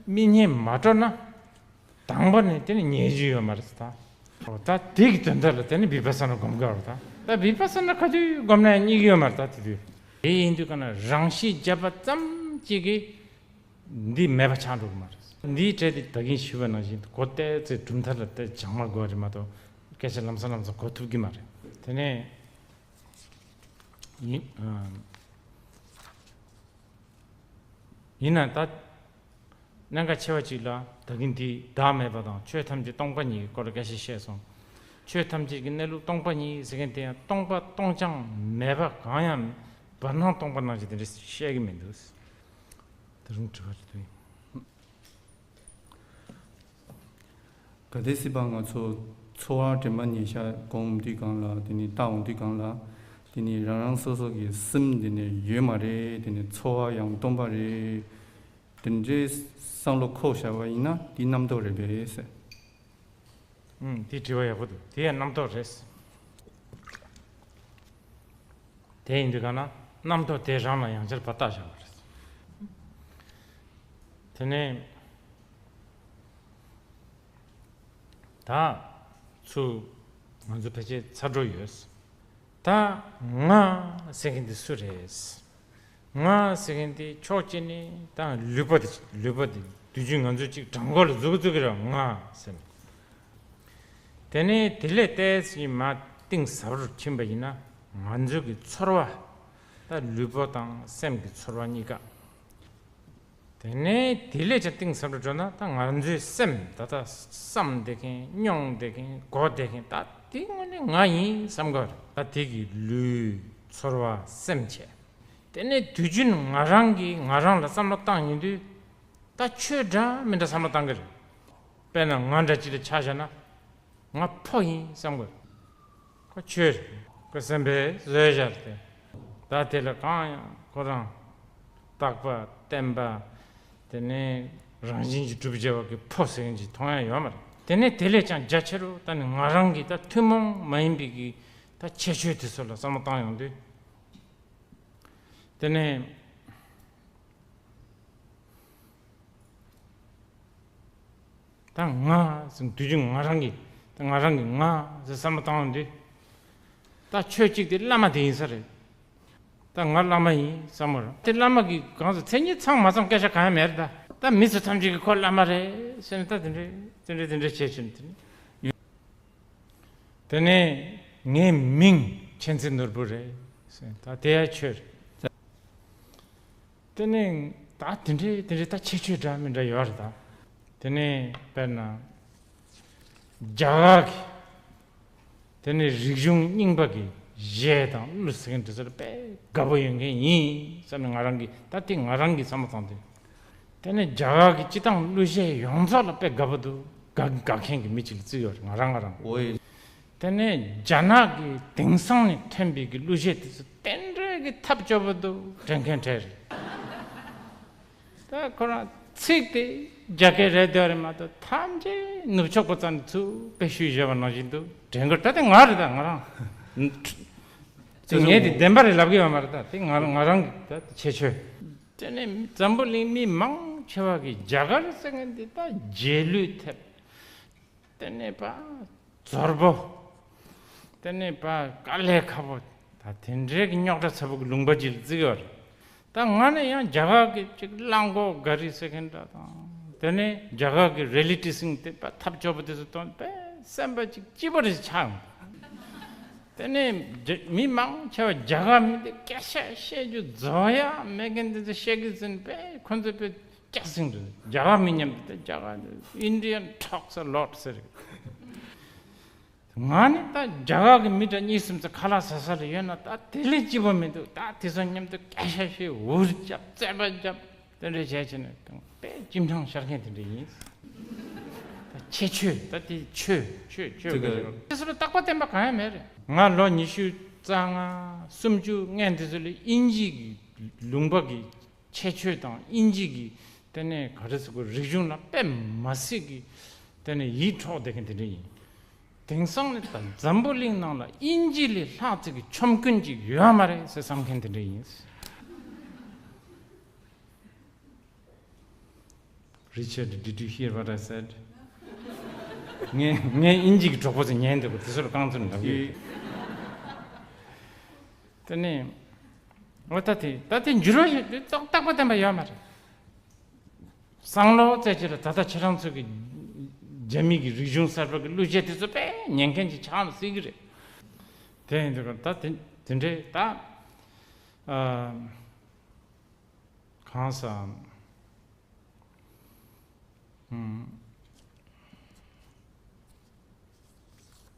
རྨི་སྙིང་མ་བྲོ་ན། དང་པོ་ནས་དེ་ནི་ཉལ་རྒྱུ་ཡོད་མ་རེད་ད། ད་དེ་གི་དོན་དག་ལ་དེ་ནི་བི་པ་ས་ན་སྒོམ་དགོས་རེད་ད། ད་བི་པ་ས་ན་ག་དུས་སྒོམ་ན་ཡང་རྙེད་ཀྱི་ཡོད་མ་རེད། ད་དེ་དུས་དེ་ཡིན་དུས་ག་ན་རང་ཤི་བརྒྱབ་པ་ཙམ་གཅིག་གིས་འདི་མེད་པ་ཆགས་འགྲོ་གི་མ་རེད། འདིའི་གྲས་དེ་ད་གིན་ཞུས་པ་ནང་བཞིན་གོ་བལྟས་ཚེ་གྲུབ་མཐའ་ལ་བལྟས་སྦྱང་བ་དགོས་རེད་མ་གཏོགས་སྐད་ཆ་ལམ་སང་ལམ་སང་གོ་ཐུབ་ཀྱི་མ་རེད། དེ་ནས་ཡིན་ཨ། ཡིན་ན་ད་གནད་འགག་ཆེ་བ་གཅིག་ལ་ད་གིན་འདི་བདག་མེད་པ་དང་ཆོས་ཐམས་ཅད་སྟོང་པ་ཉིད་ཀྱི་སྐོར་ལ་སྐད་ཆ་བཤད་སོང་། ཆོས་ཐམས་ཅད་ཀྱི་གནས་ལུགས་སྟོང་པ་ཉིད་ཟེར་མཁན་དེ་ཡང་སྟོང་པ་སྟོང་རྐྱང་མེད་པ་གང་ཡང་བར་སྣང་སྟོང་པ་ནང་བཞིན་དེ་འདྲ་བཤད་ཀྱི་མི་འདུག། དེ་རིང་དྲི་བ་རེ་དུ་ཡིན། གལ་ཏེ་སྲིད་པ་ང་ཚོ་འཚོ་བ་དྲན་པ་ཉེ་ཤ་སྒོམ་དུས་གང་ལ་དེ་ནི་ལྟ་འོང་དུས་གང་ལ་དེ་ནི་རང་རང་སོ་སོ་གི་སེམས་དེ་ནི་ཡོད་མ་རེད། དེ་ནི་འཚོ་བ་ཡང་སྟོང་པ་རེད། དེ་འདྲའི་བསམ་བློ་འཁོར་བཞག་པ་ཡིན་ན་དེ་རྣམ་རྟོག་རེད་པས་ཟེར། ཨུམ། དེ་དྲི་བ་ཡག་པོ་འདུག། དེ་ཡང་རྣམ་རྟོག་རེད། དེ་ཡིན་དུས་གང་ན་རྣམ་རྟོག་དེ་རང་ལ་ཡང་བསྐྱར་ཕར་བལྟ་བཞག་པ་རེད། དེ་ནས་ད་ཚུར་ང་ཚོ་ཕལ་ཆེར་ཚར་འགྲོ་ཡོད། ད་ང་ཟེར་མཁན་དེ་སུ་རེད། ང་ཟེར་མཁན་དེ་ཕྱོགས་གཅིག་ནས་ད་ལུས་པོ་དེ་ལུས་པོ་དེ་དུས་རྒྱུན་ང་ཚོ་གཅིག་བྲང་ཁོག་ལ་འཛུགས་འཛུགས་ཀྱི་རེད་ང་ཟེར་ནས། དེ་ནས་དེ་ལས་ཏོག་ཙམ་མར་གཏིང་ཟབ་རུ་ཕྱིན་པ་ཡིན་ན་ང་ཚོ་གི་ཚོར་བ། ད་ལུས་པོ་དང་སེམས་ཀྱི་ཚོར་བ་གཉིས་ཀ། དེ་ནས་དེ་ལས་ཀྱང་གཏིང་ཟབ་རུ་འགྲོ་ན་ད་ང་ཚོའི་སེམས་ད་ལྟ་བསམ་བསྡད་མཁན་མྱོང་བསྡད་མཁན་གོ་བསྡད་མཁན་ད་དེ་དངོས་གནས་ང་ཡིན་བསམ་གི་རེད། ད་དེ་གི་ལུས་ཚོར་བ་སེམས་བྱས། དེ་ནས་དུས་རྒྱུན་ང་རང་གིས་ང་རང་ལ་བསམ་བློ་བཏང་ཡོང་དུས་ད་ཁྱོད་འདྲ་མི་འདྲ་བསམ་བློ་བཏང་གི་རེད། དཔེར་ན་ང་འདྲ་ཅིག་ལ་ཆ་བཞག་ན། ང་ཕོ་ཡིན་བསམ་དགོས། ཁོ་ཆོས་རེད། ཁོ་སེམས་པའི་བཟོས་བཞག་སྟེ། ད་དེ་ལ་གང་ཡང་ཁོ་རང་རྟག་པ་བརྟན་པ། དེ་ནས་རང་བཞིན་གྱིས་གྲུབ་བྱ་བ་གི་ཕོ་ཟེར་མཁན་ཅིག་མཐོང་ཡ་ཡོད་མ་རེད། དེ་ནས་དེ་ལས་ཀྱང་རྒྱ་ཆེ་རུ་ད་ནི་ང་རང་གི་ད་ཐུན་མོང་མ་ཡིན་པའི་གི་ད་ཁྱད་ཆོས་དེ་ཚོ་ལ་བསམ་བློ་བཏང་ཡོང་དུས། དེ་ནས། ད་ང་ཟེར་དུས་རྒྱུན་ང་རང་གིས་ད་ང་རང་གིས་ང་ཟེར་བསམ་བློ་བཏང་ཡོང་དུས། ད་ཆོས་གཅིག་དེ་བླ་མ་དེ་ཡིན་ས་རེད། ད་ང་བླ་མ་ཡིན་བསམ་མོ་རེད། དེ་བླ་མ་གི་གང་ཟེར་མཚན་ཉིད་ཚང་མ་ཚང་སྐད་ཆ་གང་ཡང་མེད་རེད་ད། ད་མི་ཚོ་ཐམས་ཅད་ཀྱིས་ཁོ་བླ་མ་རེད་ཟེར་ནས་ད་དེ་འདྲས་དེ་འདྲས་དེ་འདྲས་བྱས་བྱུང་དེ་ནས། དེ་ནས་ངའི་མིང་མཁྱེན་བརྩེ་ནོར་བུ་རེད་ཟེར་ད་དེ་ཡང་ཆོས་རེད། དེ་ནས་ད་དེ་འདྲའི་དེ་འདྲའི་ད་ཁྱད་ཆོས་འདྲ་མི་འདྲ་ཡོད་རེད་ད། དེ་ནས་དཔེར་ན། རྒྱ་གར་གྱི། དེ་ནས་རིག་གཞུང་རྙིང་པ་གི་གཞས་དང་གླུ་ཟེར་མཁན་དེ་ཚོ་ལ་དཔེ་དགའ་པོ་ཡོད་མཁན་ཡིན་བསམ་ནས་ང་རང་གིས་ད་དེ་ང་རང་གིས་བསམ་བློ་བཏང་དུས། དེ་ནས་རྒྱ་གར་གྱི་སྤྱི་བཏང་གླུ་གཞས་ཡོངས་རྫོགས་ལ་དཔེ་དགའ་པོ་འདུག། དགའ་དགའ་མཁན་གྱི་མི་གཅིག་ལ་བརྩི་ཡོད་རེད་ང་རང་ང་རང་། འོ་ཡེ། དེ་ནས་རྒྱ་ནག་གི་དེང་སང་ནས་ཐོན་པའི་གི་གླུ་གཞས་དེ་ཚོ་དེ་འདྲའི་གི་ཐབས་སྐྱོ་པོ་འདུག། དྲན་མཁན་གྲས་རེད། ད་ཁོ་རང་ཚིག་དེ་རྒྱ་སྐད་རེད་འདོད་རེད་མ་གཏོགས་ཐམས་ཅད་ནུབ་ཕྱོགས་པ་ཙམ་ནས་ཚུར་དཔེ་ཞུས་བཞག་པ་ནང་བཞིན་འདུག། དྲན་གི་ད་དེ་ང་རེད་ད་ང་རང་། དེ་ངས་དེ་བདེན་པ་རེད་ལབ་གི་ཡོད་མ་རེད་ད། དེ་ང་ང་རང་གི་ད་ཁྱད་ཆོས། དེ་ནས་འཛམ་བུ་གླིང་མི་མང་ཆེ་བ་གིས་རྒྱ་གར་ཟེར་མཁན་འདི་ད་རྗེས་ལུས་ཐེབས། དེ་ནས་པ་ཛོར་པོ། དེ་ནས་པ་དཀའ་ལས་ཁག་པོ། ད་དེ་འདྲའི་གི་རྙོག་དྲ་ཚ་པོ་གི་ལུང་པ་ཅིག་ལ་བརྩི་གི་ཡོད་རེད། ད་ང་ནི་ཡང་རྒྱ་གར་གི་ཅིག་གླང་གོག་ག་རི་ཟེར་མཁན་འདྲ་དང་། དེ་ནས་རྒྱ་གར་གི་རི་ལི་ཊི་སིང་དེ་པ་ཐབས་སྐྱོ་པོ་དེ་ཚོ་མཐོང་པས་སེམས་པ་ཅིག་སྐྱིད་པོ་རེ་ཆགས་ཡོང་། དེ་ནས་རྒྱ་མི་མང་ཆེ་བ་རྒྱ་གར་མི་དེ་སྐད་ཆ་བཤད་རྒྱུ་རྫོགས་ཡ་མེད་མཁན་དེ་ཚོ་བཤད་གི་ཟིན་པས་ཁོ་ཚོ་དཔེ་སྐྱག་ཟིན་འདུག། རྒྱ་གར་མི་མཉམ་དུ་རྒྱ་གར་Indian talks a lot ཟེར། ང་ནི་ད་རྒྱ་གར་གི་མི་འདྲ་གཉིས་གསུམ་ཚོ་ཁ་ལག་ཟ་ས་ལ་ཡོད་ན་ད་དེ་ལས་སྐྱིད་པོ་མི་འདུག། ད་དེ་ཚོ་མཉམ་དུ་སྐད་ཆ་བཤད་འུར་རྒྱབ་རྩེད་པ་རྒྱབ་དེ་འདྲ་བྱས་བྱས་ནས་དཔེ་ཅིམ་ཆང་ཤར་མཁན་དེ་འདྲ་ཡིན། ད་ཁྱད་ཆོས་ད་དེ་ཆོས་ཆོས་ཆོས་དེ་ག་ག་རེ་རེད། དེ་ཚོ་ལ་རྟག་པ་བརྟན་པ་གང་ཡང་མེད་རེད། ང་ལོ་ཉི་ཤུ་རྩ་ལྔ་སུམ་ཅུ་སྔོན་དེ་ཚོ་ལ་དབྱིན་ཇི་གི་ལུང་པ་གི་ཁྱད་ཆོས་དང་དབྱིན་ཇི་གི་དེ་ནས་ག་རེ་ཟེར་དགོས་རིག་གཞུང་ལ་དཔེ་མ་སྲིད་ཀྱི་དེ་ནས་ཡིད་འཕྲོག་བསྡད་མཁན་དེ་འདྲ་ཡིན། དེང་སང་ནི་ད་འཛམ་བུ་གླིང་ནང་ལ་དབྱིན་ཇི་ལས་ལྷག་ཙིག་གི་ཆོམ་རྐུན་ཅིག་ཡོད་མ་རེད་ཟེར་བསམ་མཁན་དེ་འདྲ་ཡིན། Richard, did you hear what I said? ངས་ངས་དབྱིན་ཇི་གི་གྲོགས་པོ་ཚོ་ཉན་འདུག་གོ། དེ་ཚོར་རྐང་ཚུར་འདབ་ཡོད། དེ་ནས་འོ་ད་དེ་ད་དེ་འགྱུར་བ་ཡོད་དེ་རྟག་རྟག་པ་བསྟན་པ་ཡོད་མ་རེད། བསམ་བློ་བཙལ་གྱི་ལ་ད་ལྟ་ཁྱེད་རང་ཚོ་གི་རྒྱ་མི་གི་རིག་གཞུང་གསར་པ་གི་གླུ་གཞས་དེ་ཚོ་དཔེ་ཉན་མཁན་གྱི་ཆགས་མི་སྲིད་གི་རེད། དེ་ཡིན་དུས་ད་དེ་དེ་འདྲའི་ད་ཨ་གང་ཟག་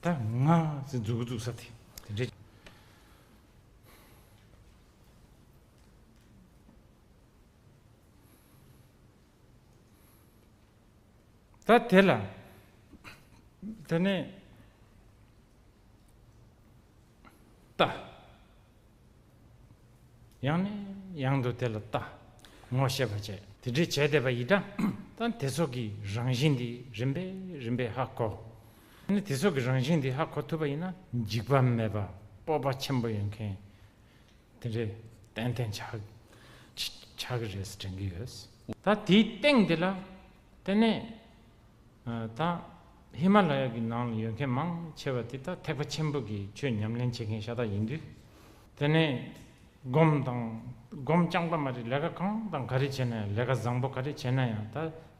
ད་ང་ཟེར་འཛུགས་འཛུགས་ས་དེ་དེ་འདྲས། ད་དེ་ལ་དེ་ནས་ལྟ། ཡང་ནས་ཡང་དུ་དེ་ལ་ལྟ། ངོ་ཤེས་པ་བྱས་དེ་འདྲའི་བྱས་བསྡད་པ་ཡིན་ད། ད་དེ་ཚོ་གི་རང་བཞིན་འདི་རིམ་པས་རིམ་པས་ཧ་གོ། ཨ་ནི་དེ་ཚོ་གི་རང་བཞིན་འདི་ཧ་གོ་ཐུབ་པ་ཡིན་ན་འཇིགས་པ་མེད་པ་སྤོབས་པ་ཆེན་པོ་ཡོད་མཁན་དེ་འདྲའི་ཏན་ཏན་ཆགས་ཆགས་ཀྱི་རེད་ཟེར་དྲན་གྱི་ཡོད། ད་དེའི་སྟེང་དེ་ལ་དེ་ནས་ད་ཧི་མ་ལ་ཡ་གི་ནང་ལ་ཡོད་མཁན་མང་ཆེ་བ་དེ་ད་ཐེག་པ་ཆེན་པོ་གི་ཆོས་ཉམས་ལེན་བྱེད་མཁན་ཤ་སྟག་ཡིན་དུས། དེ་ནས་སྒོམ་དང་སྒོམ་རྐྱང་པ་མ་རེད། ལས་ཀ་གང་དང་ག་རེ་བྱས་ན་ཡང་ལས་ཀ་བཟང་པོ་ག་རེ་བྱས་ན་ཡང་ད་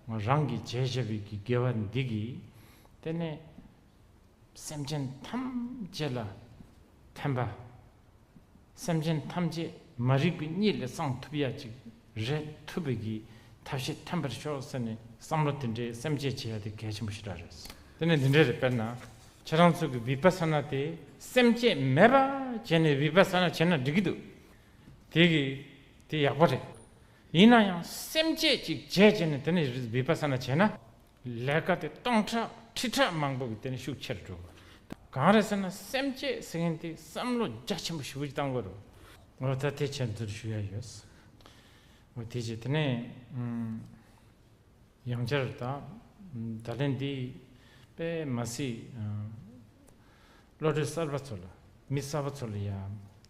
རང་གིས་བྱས་བཞག་པའི་གི་དགེ་བ་འདི་གིས་དེ་ནས་སེམས་ཅན་ཐམས་ཅད་ལ་ཕན་པ། སེམས་ཅན་ཐམས་ཅད་མ་རིག་པའི་གཉིད་ལས་སངས་ཐུབ་ཡ་ཅིག་རེད། ཐུབ་པའི་གི་ཐབས་ཤེས་ཐོན་པར་ཤོག་ཟེར་ནས་བསམ་བློ་དེ་འདྲའི་སེམས་བསྐྱེད་བྱེད་ཡ་དེ་གལ་ཆེན་པོ་ཞེ་དྲག་རེད། དེ་ནས་འདི་འདྲ་རེད། དཔེར་ན་ཁྱེད་རང་ཚོ་གི་བི་པ་ས་ན་དེ་སེམས་བསྐྱེད་མེད་པ་བྱས་ནས་བི་པ་ས་ན་བྱས་ན་འགྲིག་གི་འདུག་དེ་གི་དེ་ཡག་པོ་རེད། ཡིན་ན་ཡང་སེམས་བསྐྱེད་ཅིག་བྱས་བྱས་ནས་དེ་ནས་བི་པ་ས་ན་བྱས་ན། ལས་ཀ་དེ་སྟོང་ཕྲག་ཁྲི་ཕྲག་མང་པོ་གི་དེ་ནས་ཤུགས་ཆེར་འགྲོ་དགོས། གང་རེད་ཟེར་ན་སེམས་བསྐྱེད་ཟེར་མཁན་དེ་བསམ་བློ་རྒྱ་ཆེན་པོ་ཞེ་པོ་ཅིག་བཏང་དགོས་རེད། འོ་ད་དེ་ཁྱེད་ཚོར་ཞུ་ཡ་ཡོད། འོ་དེ་རྗེས་དེ་ནས་ཡང་བསྐྱར་ད་ད་ལན་འདི་དཔེ་མ་སྲིད་བློ་གྲོས་གསར་པ་ཚོ་ལ་མི་གསར་པ་ཚོ་ལ་ཡ་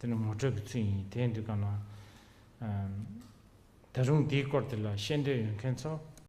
དེ་ནས་ངོ་སྤྲོད་ཀྱི་ཚུལ་ཡིན། དེ་ཡིན་དུས་གང་ན། ད་རུང་འདིའི་སྐོར་དེ་ལ་ཤེས་འདོད་ཡོད་མཁན་ཚོ་